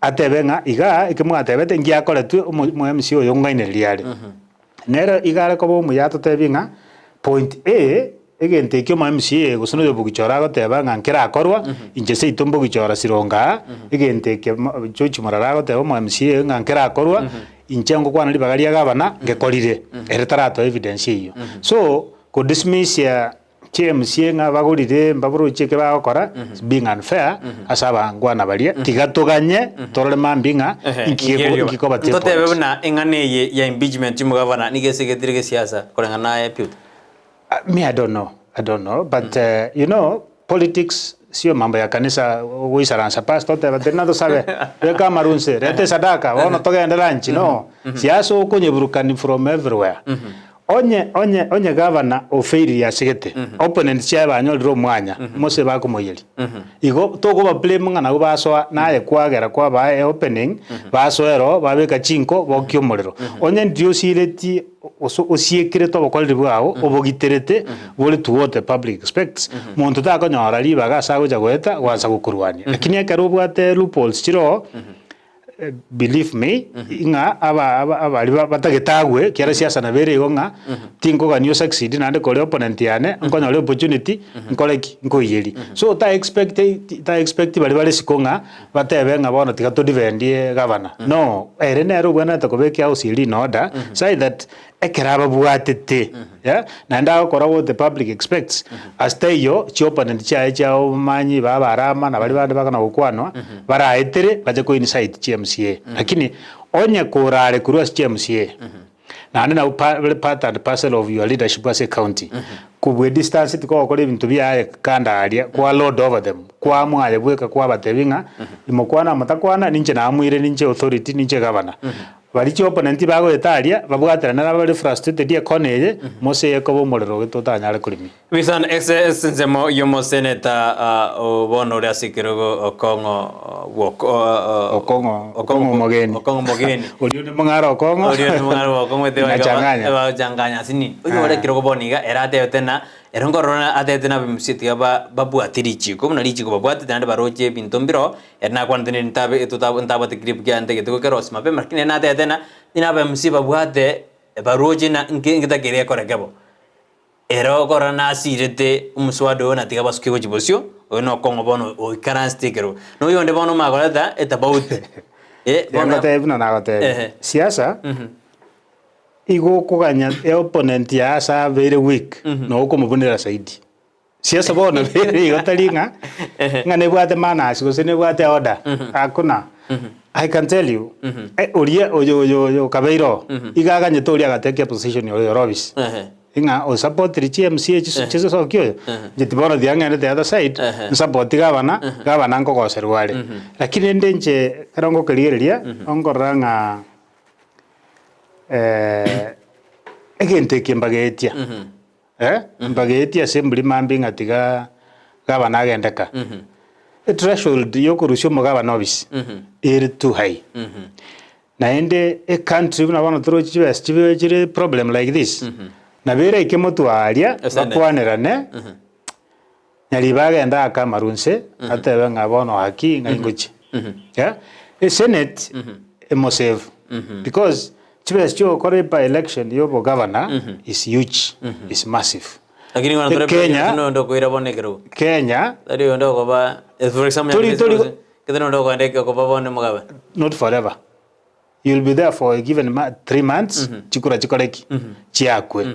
Atebe ng'a igaa eke mwatebete ngiakoretwe omo omo MCA oyo ng'ainereria are. Nere iga are koba omuya atotebie ng'a point A, egento ekio omo MCA gose na oyobogichora agoteba ng'a nkerakorwa, inche seito mbogichora sironga aa, egento eke mo George Morara agoteba omo MCA ng'a nkerakorwa, inche ngokwana ribaga ria gavana, ngekorire. Ere taratoa evidence eyio. So, kodismisia Chi-MCA ng'a bagorire mbaboroche eke bagokora is being unfair ase abangwana baria, tiga toganye torore mambia ng'a inki geko inki koba Ntotebe tabled. buna eng'ana eye ya impeachment y'omogavana nigo esegetire gesiasa koreng'ana naye Peter? Me I don't know, I don't know but you know politics sio mambo ya kanisa goisaransa pastor oteba teri natosabe beka amaru nse reta esadaka bono togende lunch no siasa okonyeburukani from everywhere Onye, onye, onye gavana ofailire asegete, opponents chiaye banyorire omwanya, mose bakomoiyeria. Igo tokoba blame ng'a nabwo basoa, naye kwagera kwabaa e opening, basoa ero, babeka chinko, bokia omorero. Onye ndiria osiretie gose osiekerete obokoreri bwao, obogiterete, bore to what the public expects, monto takonyora ribaga ase agocha goeta, goansa gokorwania. Lakini ekero obwate loopholes chire oo, Believe me, ng'a aba aba abaria ba- batagete agwe, ekiagera siasa nabo ere igo ng'a, tinkogania o succeed naende kore opponent yane, nkonyore opportunity, nkore ki? Nkoiyerie. So ta expect ta expect baria bare isiko ng'a, batebe ng'a bono tiga to defend gavana. No, ere nere obwenerete kobeka ehouse eria in order, such that ekero ababwatete, yeah, naende agokora what the public expects, ase taiyo chiopponent chiaye chia obomanyi ba abarama na baria bande bakona gokwanwa, baraetere bache ko incite chi MCA. Lakini onye korare korwa ase chi MCA, naende nabo pa bare part and parcel of your leadership ase ecounty, kobua edistance tikogokora ebinto biaye kando aria, kwa lord over them, kwamua aye bweka kwabatebia ng'a imokwana motakwana ninche namuire ninche authority ninche gavana. Baria chiopponent bagoeta aria, babwaterane nabare frustrated ekona eye, mose eye ekoba omorero oye totanyare koremia. Bisan ase ensemo y'omoseneta bono ore ase ekerogo Okong'o bw'Oko Okong'o Okong'o omogeni. Okong'o omogeni. Oria onde mong'are Okong'o. Oria onde mong'are bwa Okong'o Inachanganya. Ebachanganya ase nini. Oyo ore ekerogo bono iga ere atebete ng'a ere nkorora atebete ng'a abamusia tiga babwate richiko buna richiko babwatete naende baroche ebinto mbiroo Ere nakwanete nere ntabe totabo ntabwate clip kiane ntagete gokerosia mapema lakini ere natebete ng'a onye na aba MC babwate baroche ng'a nki ngetakeri ekoreke bo. Ere okorora nasirete omoswada oyo natiga basuke gochia bosio, oyo nokong'u bono oikaransete ekerogo. Na oyonde bono omanye koreta etabauti eh bono Ngotebi buna nagotebi, Ehe. siasa igo okoganya eopponent yaye ase abeire weak, nogo okomobunera zaidi. Siasa bono igo tari ng'a ng'a nebwate manners gose nebwate order, hakuna. I can tell you, eh, oria oyo oyo oyo okabeire oo, iga aganyete oria agatake position oyo ore office, ng'a osapotiri chi MCA chisoki oyo, inche ti bono tiga ng'ende the other side, nsapoti gavana, gavana nkogoserwa are. Lakini rende inche ekero ngokerigereria, nkorora ng'a egento eke mbagetia. Eh, mbagetie ase emburi mambia ng'a tiga gavana agende ka. Ethreshold yokorusia omogavana office ere too high. Naende ecountry buna bono toroche chibesa chibe chire problem like this, nabo eraike motwe aria Esenate. bakwanerane, Nyaribo agende aake amaru inse, atebe ng'a bono haki ng'ai ngochia. Yeah? Esenate emosave because chibesa chiogokora by election ya obogavana is huge, is massive. Lakini bono tore Kenya- nondo okoira bono ekerogo. Kenya Tari oyonde okoba for example Tori- tori- kete nondo okoenda okoba bono omogabana. not forever. You'll be there for a given ma 3 months, chikura chikore ki? Chiakwe.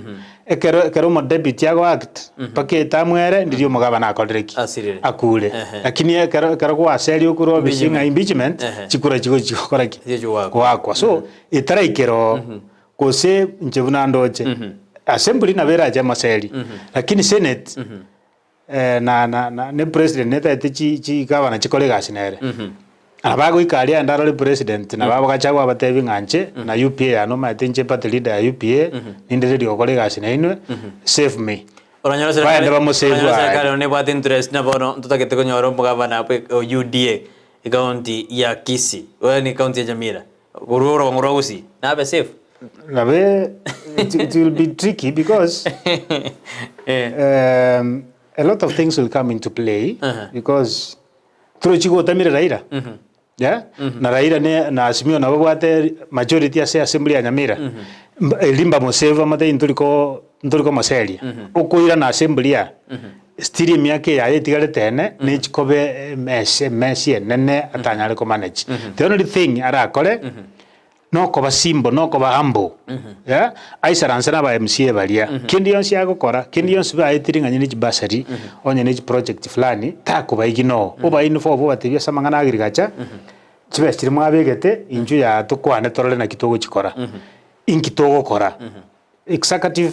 Ekero ekero omodeputy ago act, mpaka etamu ere, ndiria omogabana akorire ki? Asirire. Akure. Ehe. Lakini ekero ekero gwaseria okure obisi ng'a Impeachment. impeachment, Ehe. chikura chigochi gokora ki? Chigochi goakwa. Goakwa. So, etaraikera oo, gose inche buna ndoche, assembly nabo erache amaseri, lakini senate, na na na ne president netagete chi chigavana chikore egasi nere. Nabo agoika aria aende arore president nabo abagacha abatebi ng'a inche na UPA yane omanyete inche party leader ya UPA ninde ready gokora egasi nainwe save me. Oranyora Baende serikali bamosave oranyora aye. serikali nonya nebwate interest na bono ntotagete konyora omogabana bwe o UDA ecounty ya Kisii oyo ni county ya Nyamira korwa orogongo rwa Gusii nabe safe. Nabe it, it will be tricky because um, a lot of things will come into play because torochi gotamire Raila yeah? na Raila ne na Azimio nabo babwate majority ase assembly ya Nyamira Mba- eri mbamosave amate ntoriko ntoriko moseria okoira na assembly ya still emiaka yaye etigarete ene nechikobe emesi emesi enene atanyare komanage the only thing arakore Nokoba simple, nokoba humble, yeah, aisaranse na aba MCA baria. Kende yonsi agokora, kende yonsi baetire ng'a onye ne chibursary, onye ne chiproject fulani, takobaigina oo. Obae inform obatebie ase amang'ana agriculture, chibesa chiria mwabegete, inchuo yaa tokwane torore naki togochikora. Inki togokora? Executive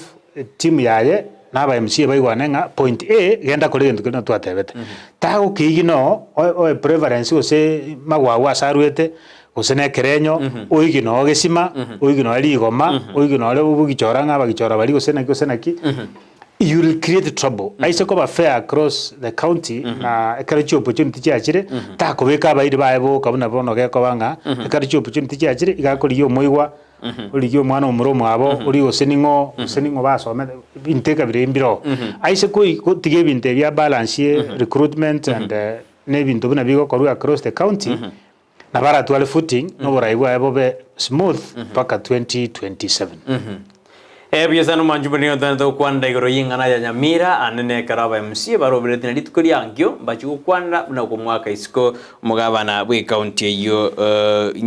team yaye na aba MCA baigwane ng'a point A genda kora egento keria twatebete. Tagokeigina oo oe oe preference gose magwagwa ase arwete gose na ekerenyo oigine oo gesima oigine oo rigoma oigine ore bogichora ng'a abagichora baria gose naki gose naki you will create trouble. Aise koba fair across the county na ekero chiopportunity chiachire takobeka abairi baye boka buna bono gekoba ng'a ekero chiopportunity chiachire iga akorigia omoigwa Origie omwana omomura omwabo, orie gose ning'o, gose ning'o basomete, ebinto ekabira ebi mbire oo. Aise koi gotiga ebinto ebi abalansie recruitment and na ebinto buna bigokorwa across the county, nabo aratware footing, na oborai bwaye bobe smooth mpaka 2027. Ebuya sana omwanchi buna nigo twenete gokwanera igoro y'eng'ana ya Nyamira ande nekero aba MCA barobereti na rituko riankio mbachi gokwanera buna komwaka isiko omogabana bw'ecounty eyio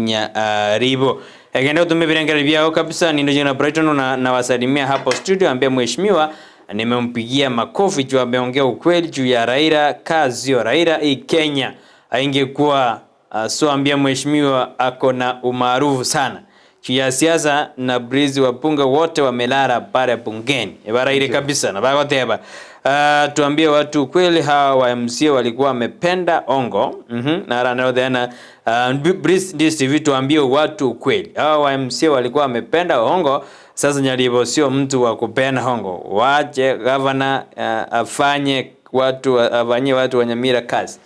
Nyaribo. Egende gotoma ebirengererio biao kabisa nindoche ng'a Brighton na nawasalimia hapo studio ambia mheshimiwa nimempigia makofi juu ameongea ukweli juu ya Raila kaa sio Raila hii Kenya haingekuwa so ambia mheshimiwa ako na umaarufu sana juu ya siasa na Breeze wabunge wote wamelala pale bungeni ebaraire kabisa na bagoteba Uh, tuambie watu ukweli hawa wa MCA walikuwa wamependa ongo. Na na uh, Brice DCV tuambie watu ukweli. Hawa wa MCA walikuwa wamependa hongo. Sasa Nyaribo sio mtu wa kupenda hongo. Wache gavana uh, afanye watu afanyie watu wa Nyamira kazi.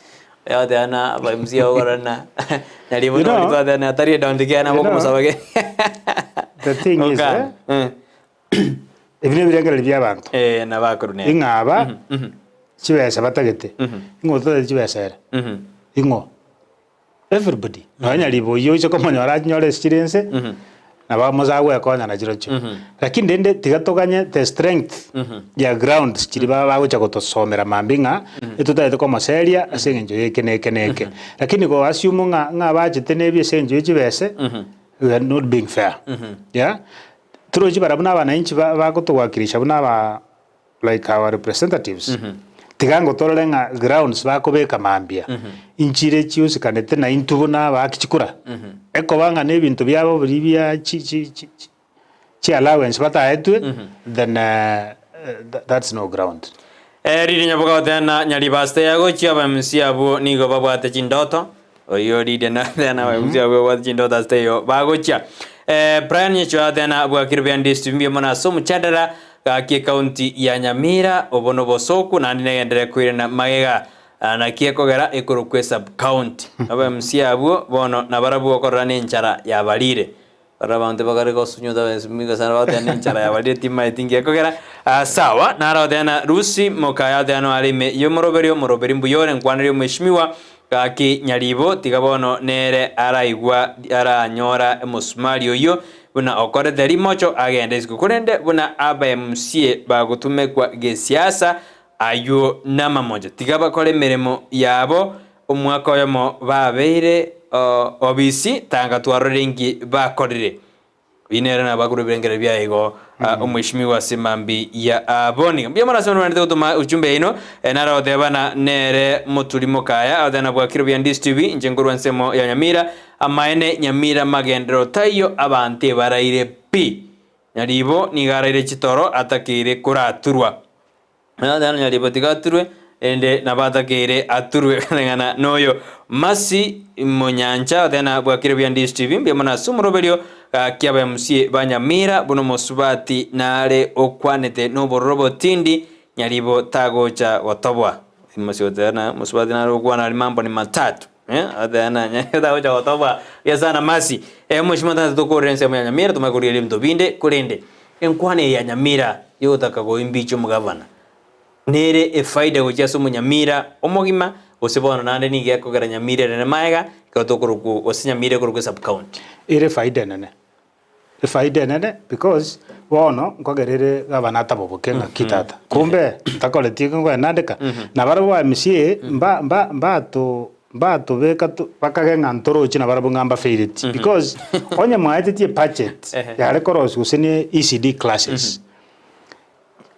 Yote ana wa MCA ogorana. Nyaribo You no know- litwa ana atari down tikiana You boko know, musabage. The thing is, Okay. eh, ebi nebirengererio bia abanto. Eh, na bakuru ne. Ing'a aba chibesa batagete. Ing'o otagete chibesa ere? Ing'o? Everybody. Nonya nyaribo oyio oise komonyora achinyore ase chire ense, nabo amosa agwekonya na chirochio. Lakini rende tiga toganye the strength ya grounds chiria ba bagocha gotosomera mambia ng'a etotagete komoseria ase eng'encho ya eke na eke na eke. Lakini go assume ng'a ng'a bachete na ebi ase eng'encho ya chibese, we are not being fair. Yeah, torochi barabwo na abananchi ba bagotowakilisha buna aba like our representatives, tiga ngotorore ng'a grounds bakobeka mambia, inchire chiusikanete na intwe buna abaaki chikura, ekoba ng'a na ebinto biabo biria bia chi chi chi chi allowance bataetwe, then that's no ground. Riria nyaboka gotena Nyaribasite yagochia aba MC abwo nigo babwate chindoto Oyio Lydia na Athena abaebusi abwo babwate chindoto ase teiyo bagochia. Eh, Brian Nyachwe Athena bwakire buya ndisitu mbuya mono ase omochandara gaki ekaunti ya Nyamira obo nobosoku naende negenderere koirana magega Ah, naki ekogera ekorokwa esub county. Abaemusi abwo bono nabarabwo okorora nenchara yabarire. Barabwo abanto bakare gosunyuta bensimiga sana bagoteba nenchara yabarire timaeti nki ekogera. Ah, sawa naro goteba na Lucy mokaya goteba noare ime yomoroberi omoroberi mbuya ore nkwanere omweshimiwa gaki nyaribo tiga bono nere araigwa aranyora omosumari oyio buna okorete rimocho agende isiko korende buna abaemusie bagotumekwa gesiasa aywo namamocho tiga bakore emeremo yabo Omwaka oyomo babeire obisi, tanga twarorire inki bakorire. Oyio nere nabakure ebirengererio biaye igo omweshimiwa ase mambi ya aboni. Mbuya mono ase mwanarete gotoma ujumbe yaino, naro goteba na nere moturi mokaya, agoteba na bwakire buya Ndisi TV, inche nkorwa ensemo ya Nyamira, amaene Nyamira magenderero taiyo abanto ebaraire pi. Nyaribo nigo araire chitoro atakeire koraturwa. Nathana nyaribo tiga aturwe, erinde nabo atakeire aturwe koreng'ana noyo Mercy Monyancha otena bwakire buya Ndisi TV mbuya mono ase omoroberio gaki aba MC ba Nyamira buna omosubati nare okwanete nobororo botindi Nyaribo tagocha gotobwa. Mosigoteana mosubati nare gokwana aria mambo ni matatu eh, ateana Nyaribo tagocha gotobwa buya sana Mercy. Eh, omosimo tata tokorera ensemo ya Nyamira tomanye korigereria ebinto binde korende enkwana eye ya Nyamira yogotaka goimbicha omogavana nere efaida gochia ase omonyamira omogima gose bono naende nigo ekogera Nyamira ere maega ekero tokorokwa gose Nyamira ekorokwa esub county. Ere efaida enene. Efaida enene because bono nkogera ere gavana ataboboke ng'aki tata. Kumbe ntakoreti eke ngoe nandeka. Nabarabwo ba MCA mba mba mbato mbatobeka to bakage ng'a ntoroche nabarabwo ng'a mbafaileti because onye mwaetetie ebudget yare korosia gose ne ECD classes,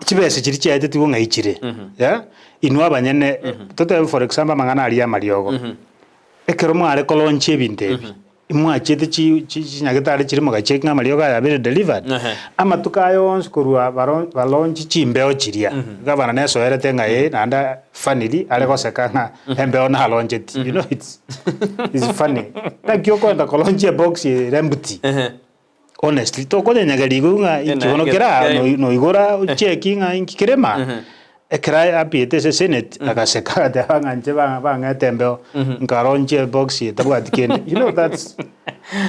chibesa chiria chiaetetigwe ng'ai chire yeah, inwe abanyene totebe for example amang'ana aria ya amariogo, ekero mware kolaunch ebinto ebi, imwachiete chi chi chinyagetari chiria mogacheki ng'a amariogo aya abeire delivered, amatuko aya onsi korwa baro balaunchi chimbeo chiria, gavana nesoerete ng'a ee naende funnily are goseka ng'a embeo nalauncheti, you know it's it's funny. Naki okoenda kolaunch ebox ere empty. Honestly, tokonyenyegeria igoro ng'a inki bono kere aa, noi- noigora ocheki ng'a inki kere maa. Ekero apiete ase senate, agaseka agateba ng'a inche ba- bang'ete embeo, nkaronchia ebox etabwati kende. You know that's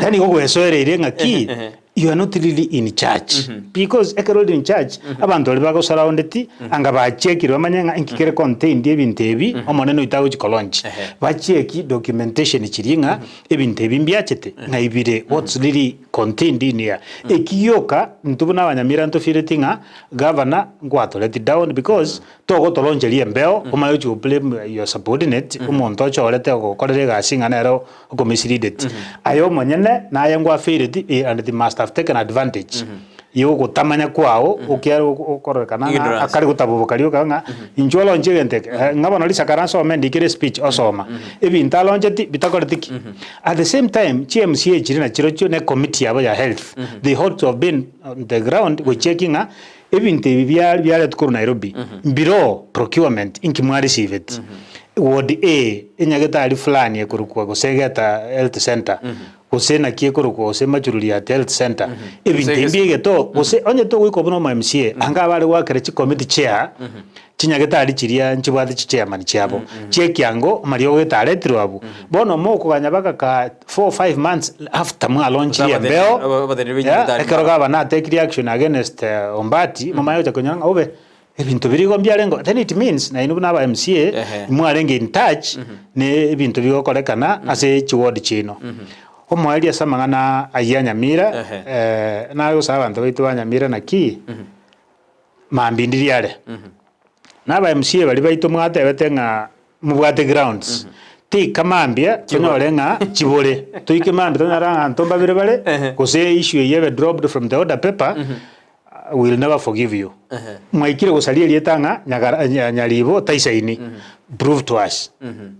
yaani igo gwesoereire ng'aki, you are not really in charge. Because ekero ore in charge, abanto baria bagosurroundeti, anga bachekire bamanye ng'a inki kere contained ebinto ebi, omonene oito agochi kolaunch. Bacheki documentation chiria ng'a. Ebinto ebi mbiachete, ng'ai bire, what's really contained in here. Eki gioka, intwe buna abanyamira ntofeeleti ng'a gavana nkwatoreti down because togotoroncheria embeo, omanye gochia go blame your subordinate, omonto ochorete ogokorera egasi ng'a nere okomisleadeti. Aye omonyene naye ngwafeeleti eh and they must have taken advantage ya ogotamanya kwao okiagera okororekana ng'a Ignorance. akare gotaboboka rioka ng'a inchuo olonche egento eke, ng'a bono risakara nsome ndikere espeech osoma. Ebinto aloncheti bitakoreti ki? At the same time chi MCA chiria nachirochio ne committee yabo ya health, they ought to have been on the ground gochecki ng'a ebinto ebi bia biaretwa korwa Nairobi mbiroo procurement inki mwareceivet. Ward A enyagetari fulani ekorokwa gose egeta health centre gose naki ekorokwa gose Machururiat Health Centre, ebinto ebi mbiegete gose onye togoika buna omo MCA, anga abare goakera chikomiti chair, chinyagetari chiria nchibwate chichairman chiabo, chiekiango amariogo gete aretirwe abwo. Bono mokoganya baka ka four five months after mwalaunchirie embeo, yeah, ekero gavana atekire action against Ombati, momanye gocha konyora ng'a obe Ebinto biria igo mbiarenge, then it means nainwe buna aba MCA imwarenge in touch ne ebinto bigokorekana ase chiward chiaino. Omoerio ase amang'ana ayio a Nyamira, nare gosaba abanto baito ba Nyamira naki, mambia ndiri are. Na aba MCA baria baito mwatebete ng'a mobwate grounds, toika mambia tonyore ng'a chibore, toike mambia tonyore ng'a abanto mbabere bare, gose issue eyio ebe dropped from the order paper, will never forgive you. Mwaikire gosaria erieta ng'a nyagara nya- nyaribo taisaini. Prove to us.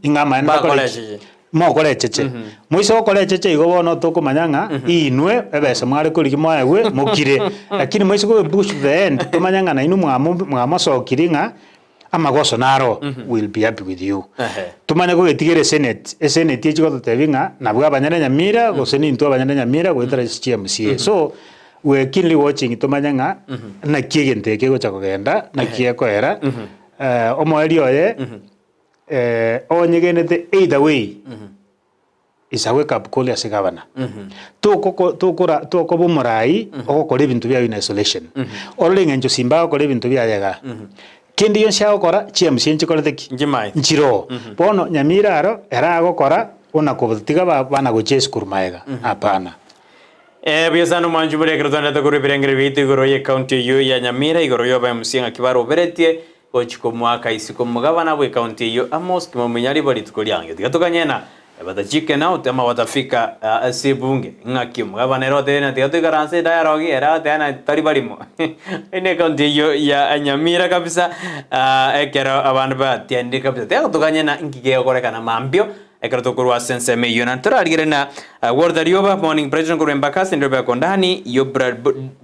Ing'a amaene Bakore takore ki? echeche. Mokore echeche. Moise gokora echeche igo bono tokomanya ng'a inwe ebesa mware korigia mwaegwe mokire. Lakini moise kobe push to the end tomanye ng'a nainwe mwamo mwamosokirie ng'a amagoso naro will be happy with you. Tomanye kogetigera esenate, esenate echi gototebia ng'a nabwo abanyene Nyamira gose nintwe abanyene Nyamira goetera ase chi MCA. So we are keenly watching tomanye ng'a naki egento eke kegocha kogenda, naki gekoera, omoerio oye onyegenete either way. Is a wake up call ase gavana. Tokoko tokora tokoba omorai ogokora ebinto biaye in isolation. Orore eng'encho Simba agokora ebinto biaye igaa. Kende gionsi agokora, chi MCA nchikorete ki? Nchimaete. Nchiroo. Bono Nyamira aro, ere agokora, ona kobotiga ba bana gochia esukuru maega. Hapana. Eh, buya sana omwanchi bore ekero twanderete korwa ebirengererio biaito igoro ye county eyio ya Nyamira igoro yoba MC ng'aki baroberetie gochi komoaka isiko omogabana bwe county eyio Amos Kimombi Nyaribo rituko riange tiga tokanyena batachike out ama batafika ase ebunge ng'aki omogabana ere otebire ng'a tiga toikaranse edialogue ere agoteba ng'a tari barimo Eyio ne county eyio ya Nyamira kabisa ekero abanto batianire kabisa tiga tokanyena nki gegokorekana mambia Ekero tokorwa ase ensemo eyio na torarigererie na Walter Rioba, Morning Brighton korwa Embakasi, Nairobi Akondani,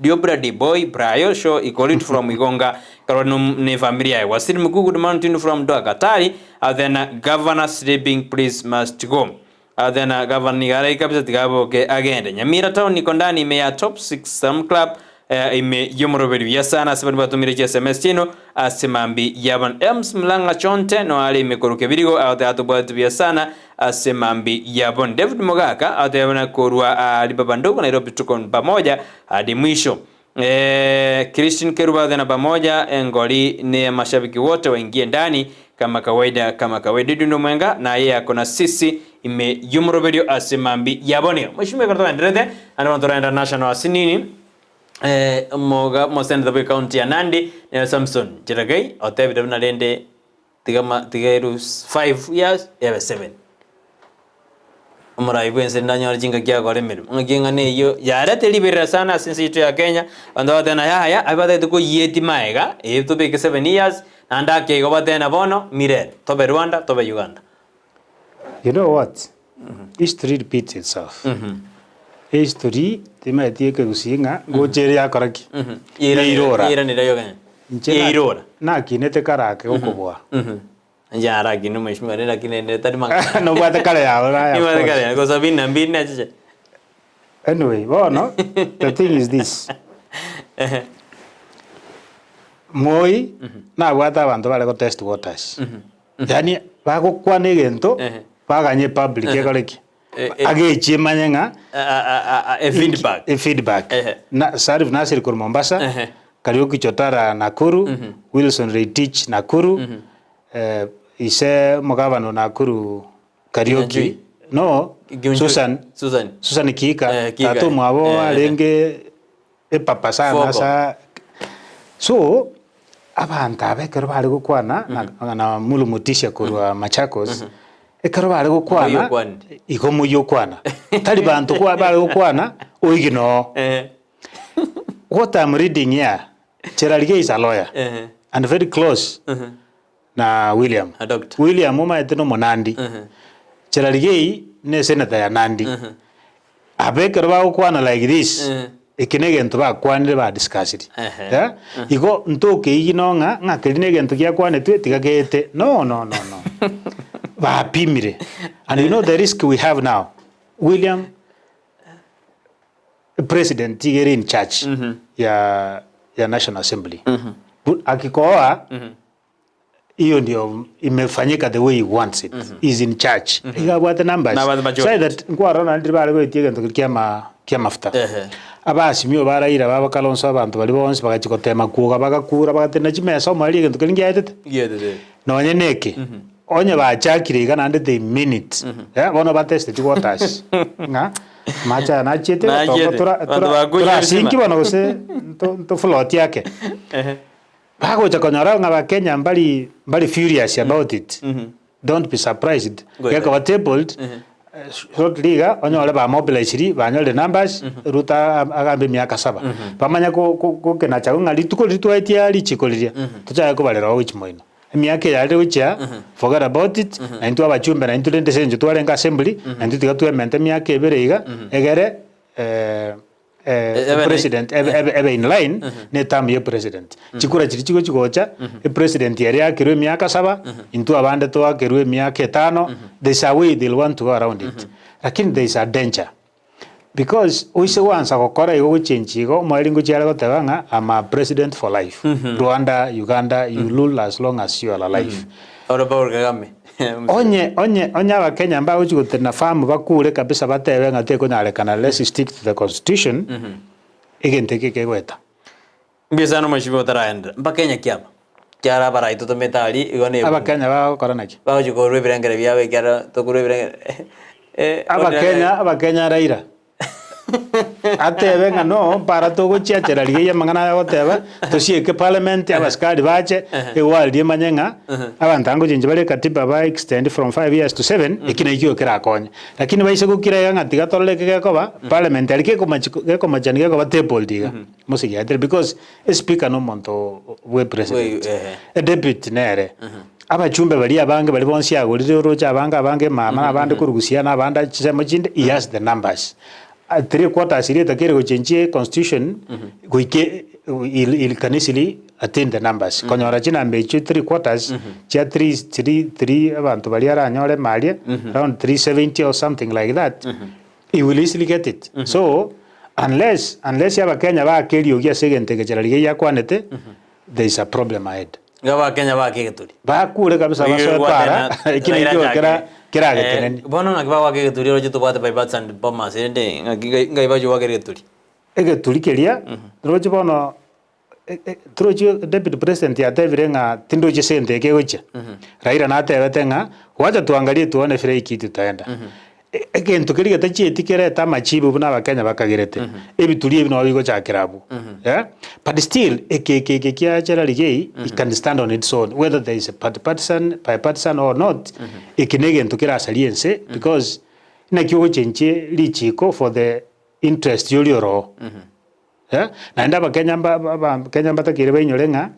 Diobradi Boy, Brayo, Show Ikolit from Igonga, Karori nom ne family yaye, Wasiri Muku, Good Mountain from Doha, Katari, then Governor sleeping please must go. Then Governor nigo araike kabisa tiga aboke agende. Nyamira Town Nikondani ime ya Top 6 Sam Club. Ime y'omoroberi buya sana ase baria batomire chi sms chiaino ase mambi y'abana. Ems Mlang'a Chonte no are ime korwa Kebirigo agoteba tobwate buya sana ase mambi y'abana. David Mogaka agoteba buna korwa ah, Libaba Ndogo Nairobi tuko pamoja hadi mwisho. Eh, Christine Keruba tena pamoja engori ni mashabiki wote waingie ndani kama kawaida kama kawaida. Dudu Mwenga na yeye ako na sisi ime y'omoroberio ase mambi y'abana. Mheshimiwa ekero togendererete ande bono toraenda national ase nini Eh, omoga omoseneta bwe county ya Nandi nere Samson Cherargei otebire buna rende tiga ma tiga eru 5 years ebe 7. Omorai bwense ndanyore chingaki agokora emeremo, ng'aki eng'ana eyio yarete riberera sana ase ense yaito ya Kenya, abanto bagateba na yaya aye batagete koyieti maega eh tobeke 7 years naende ake igo batebe na bono mirere, tobe Rwanda tobe Uganda. You know what? History repeats itself. History timaeti ekegusii ng'a ngocha ere yakora ki? Yeirora. Yeiranire yo Kenya. Inche na- Yeirora. nakinete kare ake gokobua. Inche narakine mheshimiwa rende lakini rende tari mang'ana. Nobwate kare yao raya, of Nibwate course. kare yao, ko sabini na mbili nachiche. Anyway, bono the thing is this. Moi nabwate abanto bare go test waters. Yaani bagokwana egento baganye public ekore ki? Agechie emanye ng'a E feedback. E feedback. Na Sarif Nasir korwa Mombasa, Kariuki Chotara Nakuru, Wilson Reitich Nakuru, ise omogavana o Nakuru Kariuki, no Susan, Susan. Susan Kihika, Kihika. tata omwabo arenge epapa sana Foko. asa so abanto aba ekero bare gokwana na na Mulu Mutisya korwa Machakos, ekero bare gokwana Moyio okwanire. igo moyio okwana tari banto kwa bare gokwana oigi noo. What I'm reading here, Cherargei is a lawyer and very close na William. William omanyete na omonandi, Cherargei ne esenator ya Nandi. Aba ekero bagokwana like this, eke na egento bakwanire ba discussiri. Eh, igo ntokeigi no ng'a ng'a keria na egento giakwanetwe tiga geete. No, no, no, no. Bapimire. And you know the risk we have now, William president iga ere in charge ya ya National Assembly. Bu- Akikohoa hiyo ndio imefanyika the way he wants it. He's in charge. Iga abwate numbers. Nabwate majority. Say that nkwarora naende bare goetia egento keria kia ama kia amafuta. Abasimio ba Raila baba Kalonzo abanto baria bonsi bagachia gotema kwoga bagakura bagatenena chimesa omoerio egento keria ngiaetete. Gietete. Nonye na eke, onye bachakire iga naende they mean it. Eh, bono bateste chiquarters ng'a amache aya nachiete Nachiete. gotoka tora Abanto tora bakoyia torasinki erisima. bono gose nto ntofloti ake. Bagocha konyora ng'a abakenya mbari mbari furious about it, don't be surprised, Goeta. gekoba tabled, shortly iga onyore ba mobilisiri banyorire numbers, Ruto agambe emiaka saba. Bamanye ko- ko- gokenacha ng'a rituko riria twaetia richiko riria, tochake kobarera gochia moino. Emiaka eye arire gochia, forget about it, na intwe abachumbe naintwe rende ase eng'encho twarenge assembly, naintwe tiga twemente emiaka ebere iga, egere Ebe president ebe ebe ebe in line ne term ya president. Chikura chiria chigochi gocha, epresident ere yakerwe emiaka saba, intwe abande twakerwe emiaka etano, there is a way they'll want to go around it. Lakini there is a danger because oise gwansa gokora igo gochenchia igo, omoerio ngochia are goteba ng'a am a president for life. Rwanda, Uganda, you rule as long as you are alive. Oro Paul Kagame. Onye onye onye abakenya mbagochi gotenena firm bakure kabisa batebe ng'a tekonyarekana let's stick to the constitution, egento eke kegoeta. Mbuya sana omoshibi otaraendera. Mbakenya ki aba? Kiara abarai totomete aria igo ne ebunge. Abakenya bagokora naki? Bagochi korwa ebirengere biabo ekiagera tokorwa ebirengere eh, Abakenya abakenya Raila atebe ng'a no mpara togochiachera rigiya amang'ana aya agoteba, tosieke parliament abasikari bache, eworld emanye ng'a abanto aba ngochenchia bare ekatiba ba extend from five years to seven, eki nakio kerakonye. Lakini baise gokira iga ng'a tiga torore eke gekoba, parliament aria kekomachi gekomachani gekoba tabled iga, mosigiatere because espeaker na omonto bwe president, edeputy nere. Abachumbe baria abange baria bonsi agorire oroche abange abange emama na abande korwa gusii na abande chisemo chinde he has the numbers. Three quarters eria etakeire gochenchia econstitution goika he can easily attain the numbers. Konyora chinamba echio three quarters chia three three three abanto baria aranyore ime aria around 370 or something like that he will easily get it. So. Unless, unless abakenya baake eriogi ase egento eke Cherargei akwanete, there is a problem ahead. Iga abakenya baake egeturi. Bakure kabisa Oyo basoe obwate para, na- eki Raila nakio achake. kera kerageteneni. Eh, bono ng'aki bagoaka egeturi oroche tobwate bipartisan bomas rende ng'aki ngai ngai bachia goakera egeturi. Egeturi keria, roche bono Torochi deputy president yatebire ng'a tindochi ase egento eke egochia. Raila natebete ng'a wacha tuangalie tuone vile hii kitu itaenda. Egento keria getachieti kerete amachibu buna abakenya bakagerete, ebituri ebi nabo bigochakera abwo. But still eke eke eke kia Cherargei it can stand on its own whether there is a partisan, bipartisan or not, eke na egento kerasarie ense because naki ogochenchia richiko for the interest ya oria oroo. Naende Abakenya mba Abakenya mbatakeire bainyore ng'a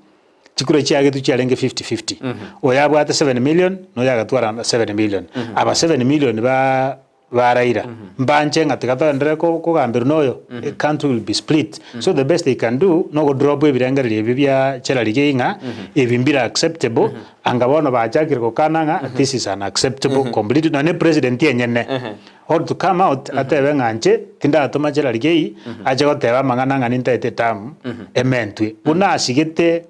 chikura chiagetwe chiarenge 50-50. Oyo abwate 7 million, na oyo agatwara 7 million. Aba 7 million ba ba Raila, mbanche ng'a tiga toenderere ko kogamberwa na oyo, a country will be split. So the best they can do, na ogodrop ebirengererio ebio bia Cherargei ng'a ebi mbire acceptable, anga bono bachakire gokana ng'a this is unacceptable completely, nonye president enyene. Or to come out atebe ng'a inche tindatoma Cherargei ache goteba amang'ana ng'a nintaete etamu ementwe. Buna asigete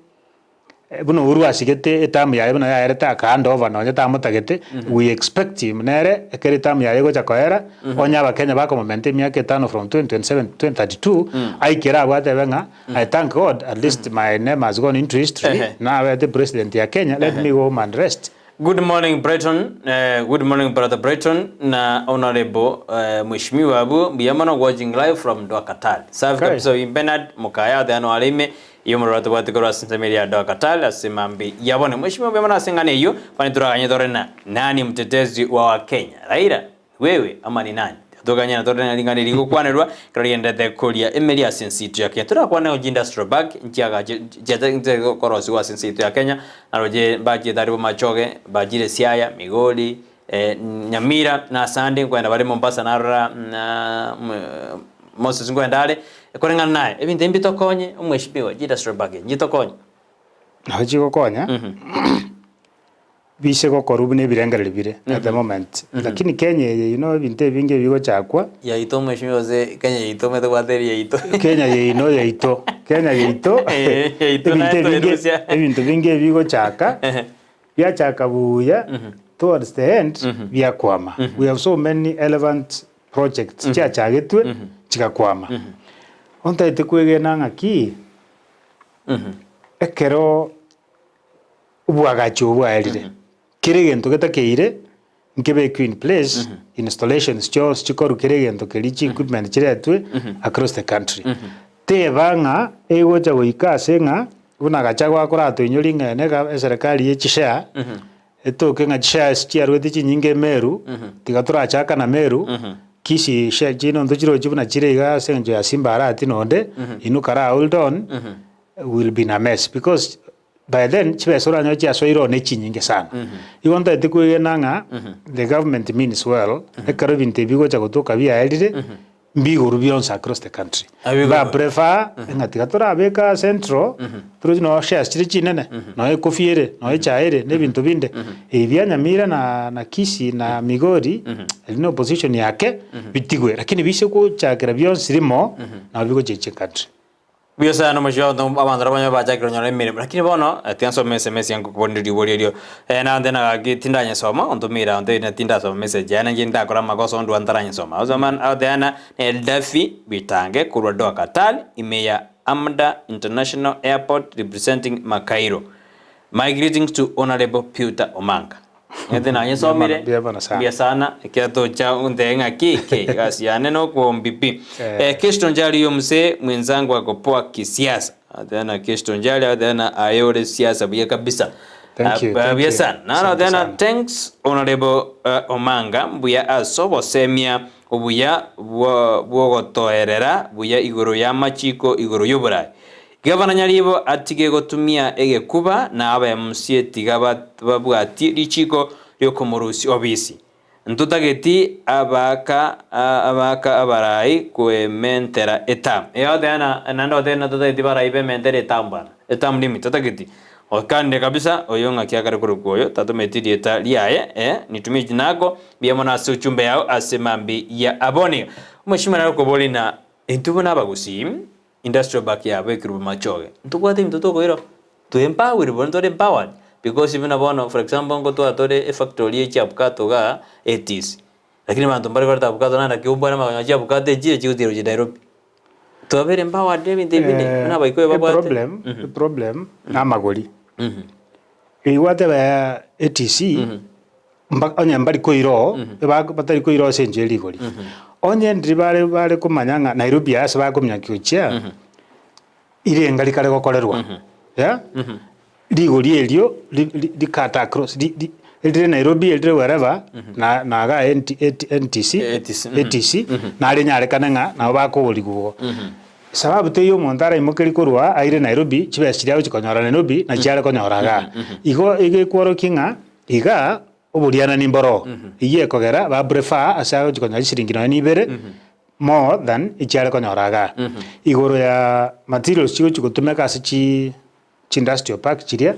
buna Uhuru asigete etamu yaye buna yaerete aka hand over nonye tamotagete, we expect him nere ekero etamu yaye egocha koera, onye abakenya bakomomenta emiaka etano from 2027 to 2032, aikere abwo atebe ng'a I thank God at least my name has gone into history, nabete president ya Kenya, let me go home and rest. Good morning Brighton, eh, good morning brother Brighton na honorable eh, mheshimiwa abu mbuya mono watching live from Dwakatal. Safi Kai. kabisa oyi Bernard Mukaya the ano arime iyo mororo tobwate korwa ase ensemo eria ya Dwakatal ase mambi yabone. Mheshimiwa mbuya mono ase eng'ana eyio bani toraganye tore na nani mtetezi wa Wakenya Raila Wewe ama ni nani? Toganyana tore na ring'ana eri rigokwanerwa ekero rigenderete koria emeri ase ense yaito ya Kenya. Torakwane gochia industrial park nchiagache chiacha korosigwa ase ense yaito ya Kenya, naroche mbachiete aria Bomachoge, bachire Siaya, Migori, Nyamira na asande nkoenda bare Mombasa narora Moses nkoenda are, koreng'ana naye ebinto ebi mbitokonye omweshimiwa chi industrial park echi nchitokonye. Nabo chigokonya. Bise gokorwa buna ebirengererio bire at the moment. Lakini Kenya eye you know ebinto ebinge bigochakwa. Yaito mheshimiwa gose Kenya yaito omanyete kobwata eri yaito. Kenya yeino yaito, Kenya yaito Eh, yaito ebinto naye ebinge toerusia. ebinto binge ebigochaka, biachaka buya towards the end biakwama. We have so many elephant projects chiachagetwe chigakwama. Ontaete kwegena ng'aki, ekero Obwagachi obo bwaerire, kera egento getakeire nkebekwe in place, installations chionsi chikorwe kera egento keria chi equipment chiretwe across the country. Teba ng'a egocha goika ase ng'a buna Gachagua akoratoinyori ng'a ene ega eserekari ye chishare, etoke ng'a chishares chiaruete chinyinge Meru, tiga torachaka na Meru, Kisii share chinonto chirochio buna chire iga ase eng'encho ya Simba Arati nonde, inwe kara hold on, will be in a mess because By then chibesa oranyore chiasoire oo nechinyinge sana. Igo ntaete kwegena ng'a the government means well, ekero ebinto ebi bigocha gotoka biaerire, mbigorwe bionsi across the country. Abigorwe. Ba prefer ng'a tiga torabeka central, torochi noo shares chire chinene, noo ecoffee ere, noo echae ere, na ebinto binde. Ebi bia Nyamira na na Kisii na Migori, eri ne opposition yake, bitigwe. Lakini bise gochakera bionsi rimo, nabo bigochenchia ecountry. Buya sana omochie abanto abanto nabanywe bachakire konyora emeremo lakini bono tiga nsome esemesi yango kobua riborio erio naende nagaki tindanyesoma ontomire ontebi ng'a tindasoma message yaye nainche ndakore amagoso ndua ntaranyesoma. Osoma oteana Eldafi Bitange korwa Doha Qatar ime ya Hamda International Airport representing Makairo. My greetings to Honourable Peter Omanga. Ng'ete nanyesomire Mbuya mono sana. mbuya sana ekero tocha ontebe ng'a ki ki egasi yane nokoombi pi. Eh. Eh, Kristo Njali huyo mzee mwenzangu ako poa kisiasa. Tena Kristo Njali tena aye ore siasa buya kabisa. Thank you, Ah, thank buya you. sana. Naro Asante tena sana. thanks Honorable Omanga mbuya ase obosemia obuya bwo bwogotoerera buya igoro y'amachiko igoro y'oborai. Gavana Nyaribo atige gotumia egekuba na abaMCA tiga babwatie richiko riokomorusia obisi. Ntotageti abaaka abaaka abarai koementera etamu. Ee oteana naende oteana totageti barai bementere etamu bana. Etamu limit totageti. Okanire kabisa oyo ng'aki akare korokwa oyo tatometi rieta riaye eh nitumie jina yako mbuya mono ase uchumbe yao ase mambi ya aboni. Omweshimiwa nare okoboria na. Intwe buna abagusii, industrial park yabekirwe bomachoge, ntobwate ebinto tokoira to empower bono tore empowered because buna bono for example ngotwara tore efactory ye chiabukato igaa ATC, lakini abanto mbare koreta abukato naende naki ombware amagena chiabukato echire chigotiga gochia Nairobi. Twabeire empowered na ebinto ebinde buna abaikoyo babwate. Eproblem, eproblem na amagori. Eywo gwateba ya ATC, mba onye mbari koira oo, eba batari koira oo ase enchera ya rigori. Onye ndiri bare bare komanya ng'a Nairobi aya ase bakomanya gochia, irenga rikare gokorerwa, yeah, rigori erio ri- ri- rikata across ri- ri erire Nairobi erire wherever, na na igaa NT AT NTC ATC, nare nyarekane ng'a nabo bakogorigwa igo. Sababu teiyo omonto araimokerie korwa aire Nairobi, chibesa chiria agochia konyora Nairobi, nachio are konyora igaa. Igo egekworokia ng'a igaa oborianani mboroo, eyio ekogera ba prefer ase agochia konyora chisiringi nonya na ibere more than echiare konyora igaa. Igoro ya materials chigochia gotumeka ase chi chi-industrial park chiria,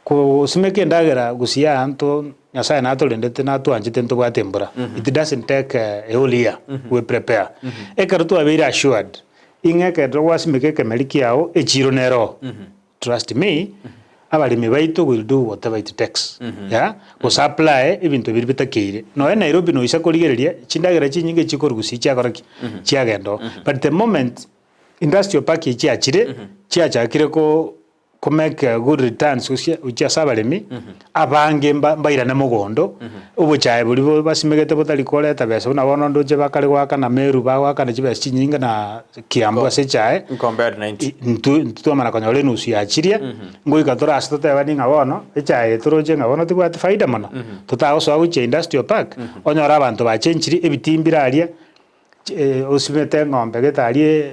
kosimeka endagera gusii aa nto Nyasaye natorendete natwanchete ntobwate embura, it doesn't take a whole year we prepare. Ekero twabeire assured ing'a ekero gwasimeka ekemeri kiago echiro nere oo, trust me, abaremi baito will do whatever it takes yeah, gosupply ebinto biria bitakeire. Nonya Nairobi noisa korigereria chindagera chinyinge chikorwa gusii chiakora ki? Chiagenda oo. But the moment Industrial park echi chiachire, chiachakire ko ko make good returns gochia gochia ase abaremi, abange mba mbairane mogondo, obochae boria bo basimegete botari koreta besa buna bono ndoche bakare goakana Meru bagoakana chibesa chinyinge na Kiambu ase echae, Compared na intwe. intwe intwe twamana konyora enusu ya chiria, ngoika tore ase totebani ng'a bono, echae eye toroche ng'a bono tebwati faida mono, totagosoa gochia industrial park, onyore abanto bachenchiri ebitii mbire aria. Osimete eng'ombe gete aria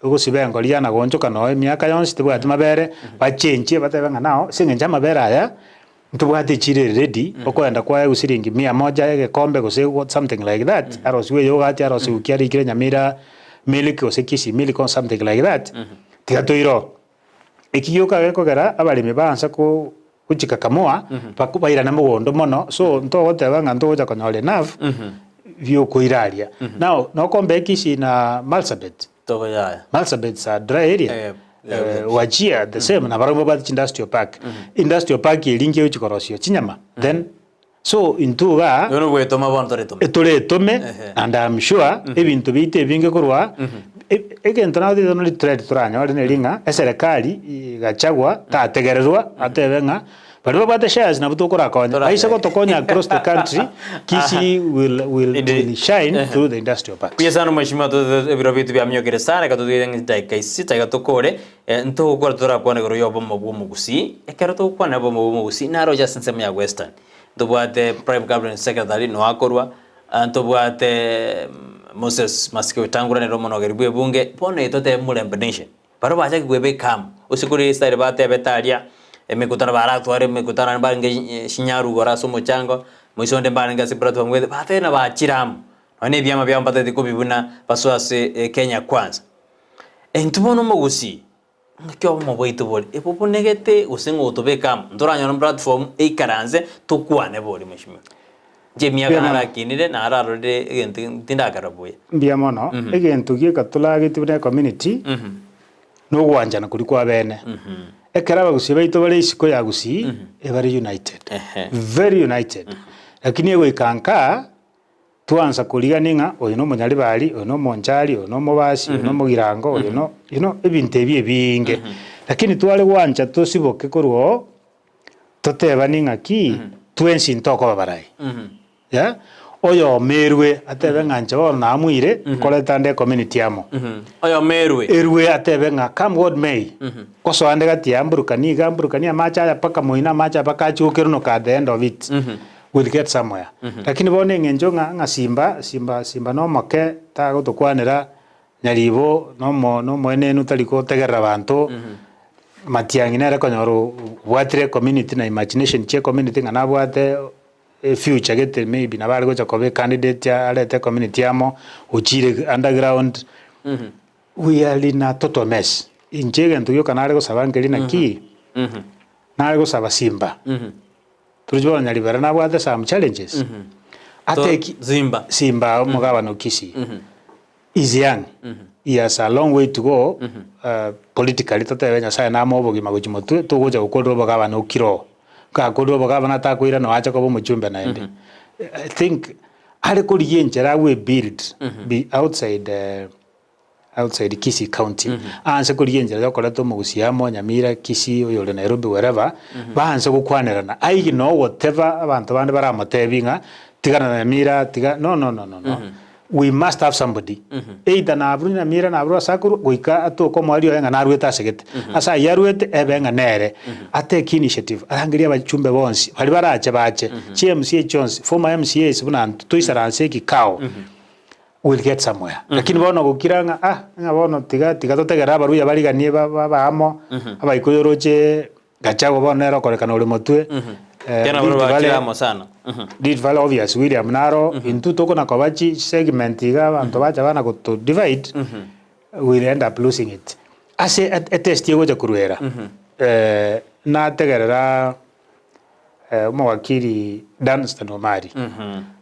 ogosiba engori yana goonchoka nonya emiaka yonsi tebwati mabere, bachenchie batebe ng'a nao ase eng'encho amabere aya, ntobwate echiro ere ready, okoenda kwaye gose siringi mia moja egekombe gose what something like that, arosiwe eyogati arosiwe ki arikire Nyamira milk gose Kisii milk or something like that, tiga toire oo. Eki gioka gekogera abaremi baansa ko gochikakamua, bako bairane mogondo mono, so ntogoteba ng'a ntogocha konyora enough biokoira aria. Now nokombea Kisii na Marsabit, Tokoyaya. Marsabit is a dry area, Wajir the same, nabarabwo mbabwate chi-industrial park. Industrial park eria nkegochi korosio chinyama, then so intwe igaa Bono gwetoma bono toretome. etoretome Ehe. and I'm sure ebinto biaito ebinge korwa e- egento nagotebia bono ritrend toranyore neri ng'a eserekari Gachagua tategererwa atebe ng'a baria babwate shares nabwo tokorakonya baise gotokonya across the country Kisii will, will, will shine through the industrial parks. Buya sana mheshimiwa to ebiro bitu biaminyokire sana reka totugere ng'a chidakika isi chaiga tokore eh, ntogokora torakwana igoro ya obomo bwa omogusii ekero togokwana obomo bwa omogusii naroche ase ensemo ya western Ntobwate Prime Cabinet Secretary noe akorwa, ntobwate Moses Masike Wetangula nere omonogeri bw'ebunge, bono eye totebe Mulembe Nation. Baria bachake kwebeka amo, gose kore estyle batebete aria, emekutano baratware emekutano naende barenge shinyaru igoro ase omochango, moiso onde mbarenge ase platform gete, batebe na bachire amo, nonye na ebiama biabo mbatagete kobibuna basoe ase Kenya Kwanza. Intwe bono omogusii. Ng'aki obomo bwaito bore? Ebobunegete gose ng'a otobeke amo? Ntoranyore platform eikaranse tokwane bori mweshimiwa. Inche emiaka Mbuya mono. narakinire nararorire egento tindakerora buya. Mbuya mono, egento gieka toragetie buna ecommunity, na ogwanchana koria kwa bene. Ekero abagusii baito bare isiko ya gusii, ebare united, very united. Lakini egoika nkaa, Twansa korigania ng'a oyo nomonyaribari, oyo nomonchari, oyo nomobasi, oyo nomogirango, oyo no you know ebinto ebi ebinge. Lakini tware gwancha tosiboke korwa oo, totebanie ng'aki, twensi ntokoba barai. Yeah, oyomo erwe atebe ng'a inche bono namuire, nkorete ande ecommunity amo. Oyomo erwe. Erwe atebe ng'a come what may, ngosoa ande gati ya mburukani iga mburukani amache aya mpaka moino amache aya mpaka achie gokerunoka at the end of it. Will get somewhere. Lakini bono eng'encho ng'a ng'a Simba, Simba, Simba nomoke tagotokwanera, Nyaribo nomo nomoenenu tari gotegerera abanto, Matiang'i nere konyora obwatire ecommunity na imagination chia ecommunity ng'a nabwate efuture gete maybe nabo are gocha koba ecandidate arete ecommunity amo, ochire underground, we are in a total mess. Inche egento gioka nare gosaba nkeri naki, nare gosaba Simba. Toroche bono Nyaribara nabwate some challenges. Ate eki Simba. Simba omogabana o Kisii. Is young, he has a long way to go politically totebe Nyasaye name obogima gochia motwe togocha gokorera obogabana okire oo. Gakorire obogabana takoirana oache koba omochumbe naende. I think are korigia enchera agwe build be outside outside Kisii county aanse korigia enchera ya okoreta omogusii amo Nyamira, Kisii, oyore Nairobi wherever baanse gokwanerana aige no whatever abanto bande baramotebi ng'a tigana na Nyamira tiga no no no no no We must have somebody either nabrwe Nyamira nabrwe ase akorwa goika atoke omoerio oye ng'a narwete ase gete. Ase ayio arwete ebe ng'a nere atake initiative arangerie abachumbe bonsi baria barache bache chi MCA chionsi former MCAs buna intwe toisaranse ekikao we'll get somewhere. Lakini bono gokira ng'a ah ng'a bono tiga tiga totegerere abaruya bariganie ba ba amo abaikuyu oroche Gachagua bono nere okorekana ore motwe. Tena Rift barabwo Valley- bakire amo sana. Rift Valley obvious William naro intwe tokona koba chi segment iga abanto bacha bana goto divide we'll end up losing it. Ase e- etest egocha korwera nategerera omowakili Danstan Omari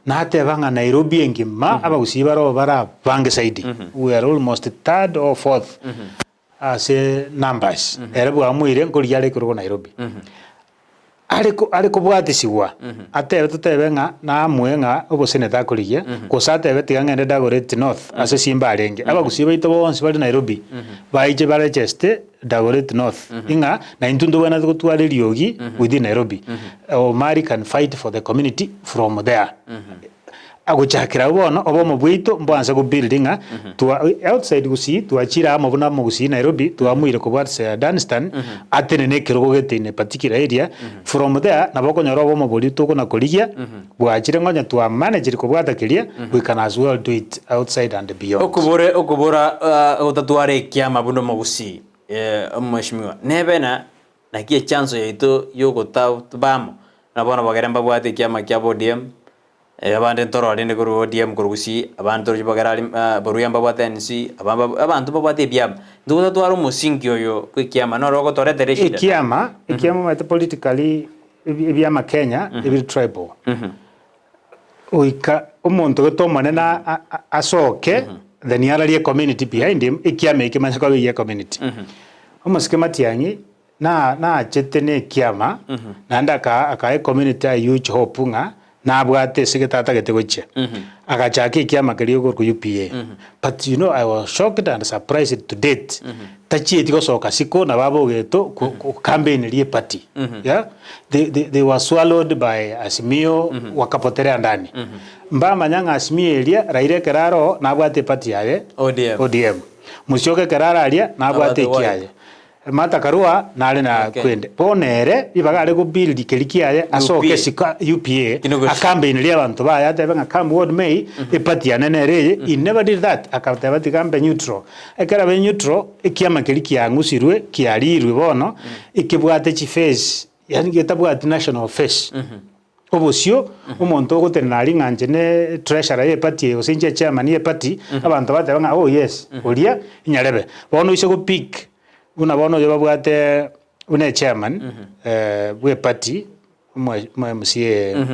nateba ng'a Nairobi engima abagusii baroo bare abange zaidi we are almost third or fourth Ase numbers, ere bwamoire nkorigia are ekerogo Nairobi. Are ko are kobwatisigwa, atebe totebe ng'a namoe ng'a oboseneta akorigia, gose atebe tiga ng'ende Dagoretti North ase Simba arenge. Abagusii baito bonsi bare Nairobi, baiche baregeste Dagoretti North, ing'a naintwe ntobwenerete gotwara eriogi within Nairobi. Omari can fight for the community from there. Agochakera abwo bono obomo bwaito mbwanse go build ng'a twa outside gusii twachire amo buna omogusii Nairobi twamuire kobwatisa Danstan atenene ekerogo gete in a particular area from there nabo okonyora obomo boria tokona korigia bwachire ngonya twa managed kobwata keria we can as well do it outside and beyond. Okobore okobora otatwara ekiama buna omogusii omweshimiwa nebe na naki echanso yaito yogotaba amo na bono bogere mbabwate ekiama kia ODM Abande ntorore rende korwa ODM korwa Gusii, abande toroche bogere aria Boruya mbabwate NC, abande abanto mbabwate ebiama. Intwe gotatwara omosingi oyo bwa ekiama noro ogotoretera eshida. Ekiama, ekiama omanyete politically ebi ebiama Kenya ebiri tribal. Goika omonto gete omonene a- a- asoke then ararie ecommunity behind him, ekiama eke kemanye koba egia ecommunity. Omosike Matiang'i Na nachete nekiama, naende aka akaa ecommunity a huge hope ng'a nabwate ase gete atagete gochia. Agachaka ekiama keria gekorokwa UPA. But you know I was shocked and surprised to date, tachieti gosoka siko nabo abogeto ko ko campaign ria eparty. Yeah, they they they were swallowed by Azimio wakapotelea ndani. Mbamanya ng'a Azimio eria Raila ekero aroo nabwate eparty yaye ODM. ODM. Musyoka ekero araria nabwate Nabwate ekiaye. Martha Karua nare na Okay. kwende. Bono ere ribaga are go build keria kiaye asoke UPA. isiko UPA Kino gochi. acampaignerie abanto baye atebe ng'a come what may eparty yane nere eye he never did that akateba tiga mbe neutral. Ekero abe neutral ekiama keria kiang'usirwe kiarirwe bono ekebwate chiface yaani getabwati national face. Obosio, omonto ogotenena aria ng'a inche ne treasurer ye eparty eye gose inche chairman ye eparty, abanto bateba ng'a oh yes, oria inyarebe. Bono oise go pick buna bono oyo babwate buna echairman bwa eparty omo omo MCA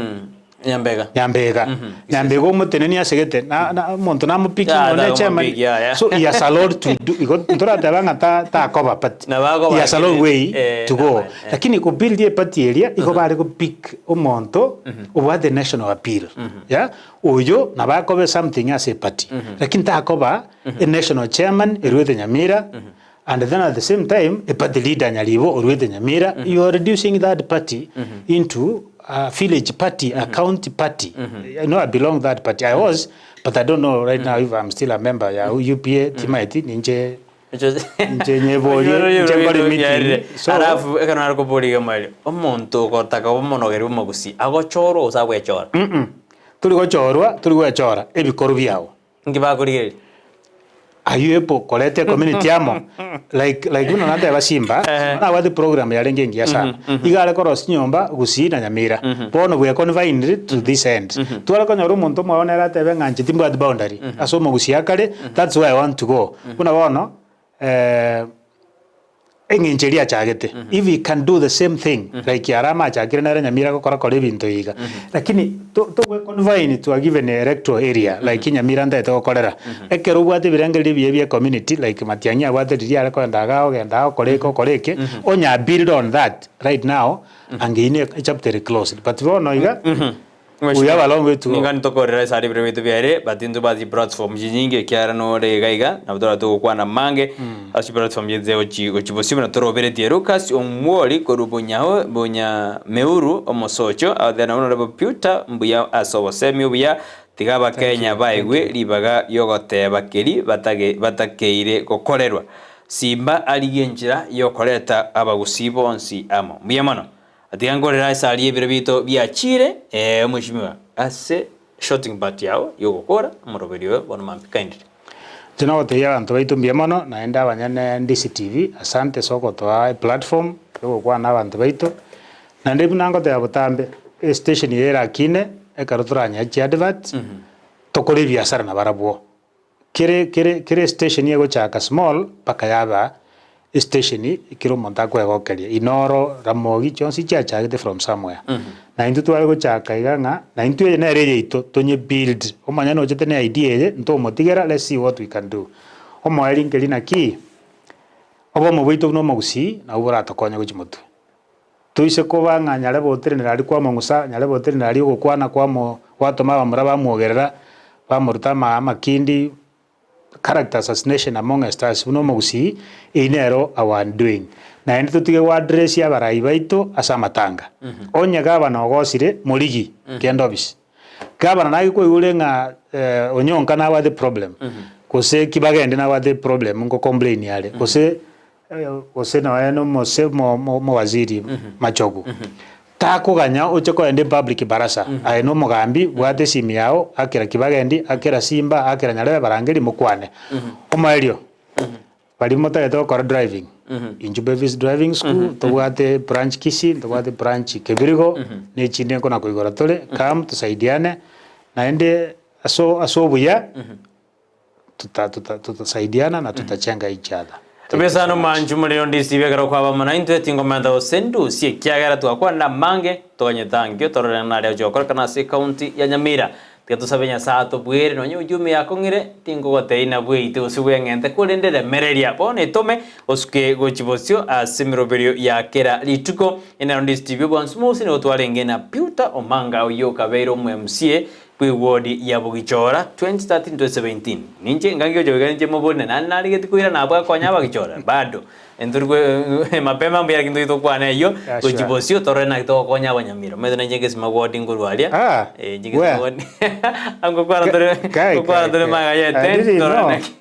Nyambega. Nyambega. Nyambega omoteneni asegete na na omonto namopiki Yeah, ng'a one chairman. takomopiki, yeah, yeah. So he has a lot to do. Igo ntorateba ng'a ta takoba but Nabo akoba he has a long lakini, way eh, to go. eh. Lakini go build eparty eria igo bare go pick omonto obwate national appeal. Yeah, oyo nabo akobe something ase eparty. Lakini takoba e national chairman erwete Nyamira and then at the same time a party leader Nyaribo orwete Nyamira, you are reducing that party into a village party, a county party. I know I belong that party. I was, but I don't know right now if I'm still a member ya UPA timaeti ninche inche nyeborie inche nkore meeting. So Alafu ekero nare koboria iga mweri, omonto ogotaka omonogeri bw'omogusi agochorwa gose agwechora? Mm-mm. Tori gochorwa, tori gwechora ebikoru biago. Inki bakorigereria? Ayio epo koreta ecommunity amo like like buna nateba Simba, nabwate program yarenge engiya sana. Iga are korosia chinyomba Gusii na Nyamira. Bono we confined to this end. Tware konyora omonto omwabo nere atebe ng'a inche timbwati boundary ase omogusii akare, that's where I want to go. Buna bono. Eng'encho eria achagete, if he can do the same thing like Arama achakire nere Nyamira gokora kora ebinto iga, lakini to togwe confine to a given electoral area like Nyamira ntaete gokorera, ekero obwate ebirengererio ebiya bia community like Matiang'i abwate riria are kogenda igaa ogenda igaa okora eke okora eke, onya build on that right now ange eyio ne echapter ere closed but bono iga. We have a long way to go. Nigo ntokorera ase aria ebiro biaito biaere, but intwe ase chiplatform chinyinge ekiagera nore iga iga, nabo torabe togokwana amange ase chiplatform chiaito gochi gochi bosio buna toroberetie. Lucas Omwori korwa Bonyaho Bonyameuru omosocho, agotebi nabo nore Peter mbuya ase obosemi obuya, tiga abakenya baegwe ribaga riogoteba keri batage batakeire gokorerwa. Simba arigie enchera yokoreta abagusii bonsi amo. Mbuya mono. Tiga nkorere ase aria ebiro biaito biachiire, ee, omweshimiwa, ase shorting part yao y'ogokora omoroberi oyo bono mambia kindly. Inche nogotebia abanto baito mbuya mono, naende abanyene DCTV, asante ase ogotoa eplatform yogokwana na abanto baito, naende buna ngoteba botambe, estation eye erakine, ekero toranyare chiadvert, tokore ebiasara nabarabwo. Kere kere kere estation egochaka small mpaka yaba estation kera omonto akwegokeria. Inoro, Ramogi chionsi chiachagete from somewhere. Na intwe tware gochaka iga ng'a na intwe eye nere eyaito tonye build. Omonyene ochete ne idea eye ntomotigera let's see what we can do. Omoerio nkeri naki, obomo bwaito buna omogusii nabwo boratokonye gochia motwe. Toise koba ng'a nyarebe otenenera aria kwamong'usa, nyarebe otenenera aria ogokwana kwamo gwatoma abamura bamwogerera, bamoruta ama amakindi, character assassination amongst us buna omogusii, eyio nero our undoing. Naende totige go address abarai baito ase amatanga. Onye gavana ogosire, morigi, genda office. Gavana naki kwaigure ng'a Onyonka nabwate problem, gose Kibagendi nabwate problem nko complain are, gose Gose nonya nomose omowaziri Machogu, takoganya oche kogenda epublic barasa, aye nomogambi, bwata esimi yao, akera Kibagendi, akera Simba, akera Nyarebe barangerie mokwane. Omoerio, baria motagete gokora driving, inchuo Bevis Driving School, tobwate branch Kisii, ntobwate branch Kebirigo, na echinde nkona koigora tore, come tusaidiane, naende ase ase obuya. tuta tuta tutasaidiana na tutachenga each other. Thank you so Ebesano much. manchu morero ndisibe ekero kwaba amo naintwe, tingomenta gose ndusie, ekiagera twakwanire amange, toganyete ankio torore ng'a naria agochia gokorekana ase ecounty ya Nyamira. Tiga tosabe Nyasae atobwere nonye ujumbe yakong'ire, tingogotebia nabweite gose bweng'ente, korende remereria bono etome osuke gochia bosio ase emeroberio ya kera rituko. Ere ndisi tibio bwansu mose nigo twarenge na Peter Omanga oyio okabeire omo MCA bw'ewodi ya Bogichora 2013-2017. Ninche ngaki gocha goika ninche mobori na nare narigeti koirana abwo akonya abagichora bado ntori mapema mbuya lakini tochi tokwana eyio Yeah, gochi sure. bosio torore naki togokonya abanyamira omanyete nainche ngesima ward nkorwa aria Ah, eh, inche ngesima where? ward ngokwana tore Kai, ngokwana kai, tore kai. magega ya I tent didn't torore know. naki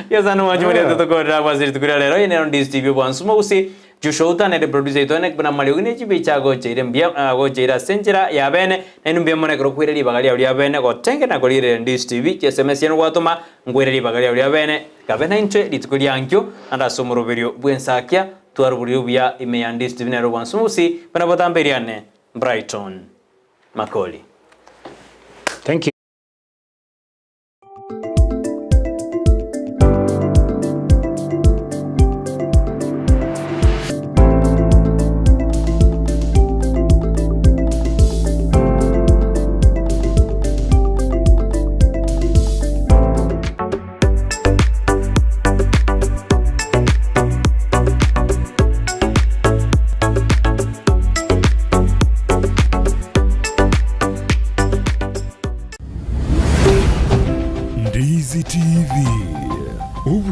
Yes, ano mwanchi moriete tokorera abwo ase rituko ria rero eye nero Ndisi TV obwansu mogusi Joshua Uta nere producer oito Enock buna amariogi ne chibicha agocheire mbuya agocheire ase enchera ya bene, nainwe mbuya mono ekero okoira ribaga riao ria bene gotengera na korigereria Ndisi TV, chiesms chiane gwatoma nkoire ribaga riao ria bene, kabe naintwe rituko ria ankio naende ase omoroberio bw'ensakia twaruborire obuya ime ya Ndisi TV nere obwansu bobosii buna botambe eriane Brighton Makori. Thank you.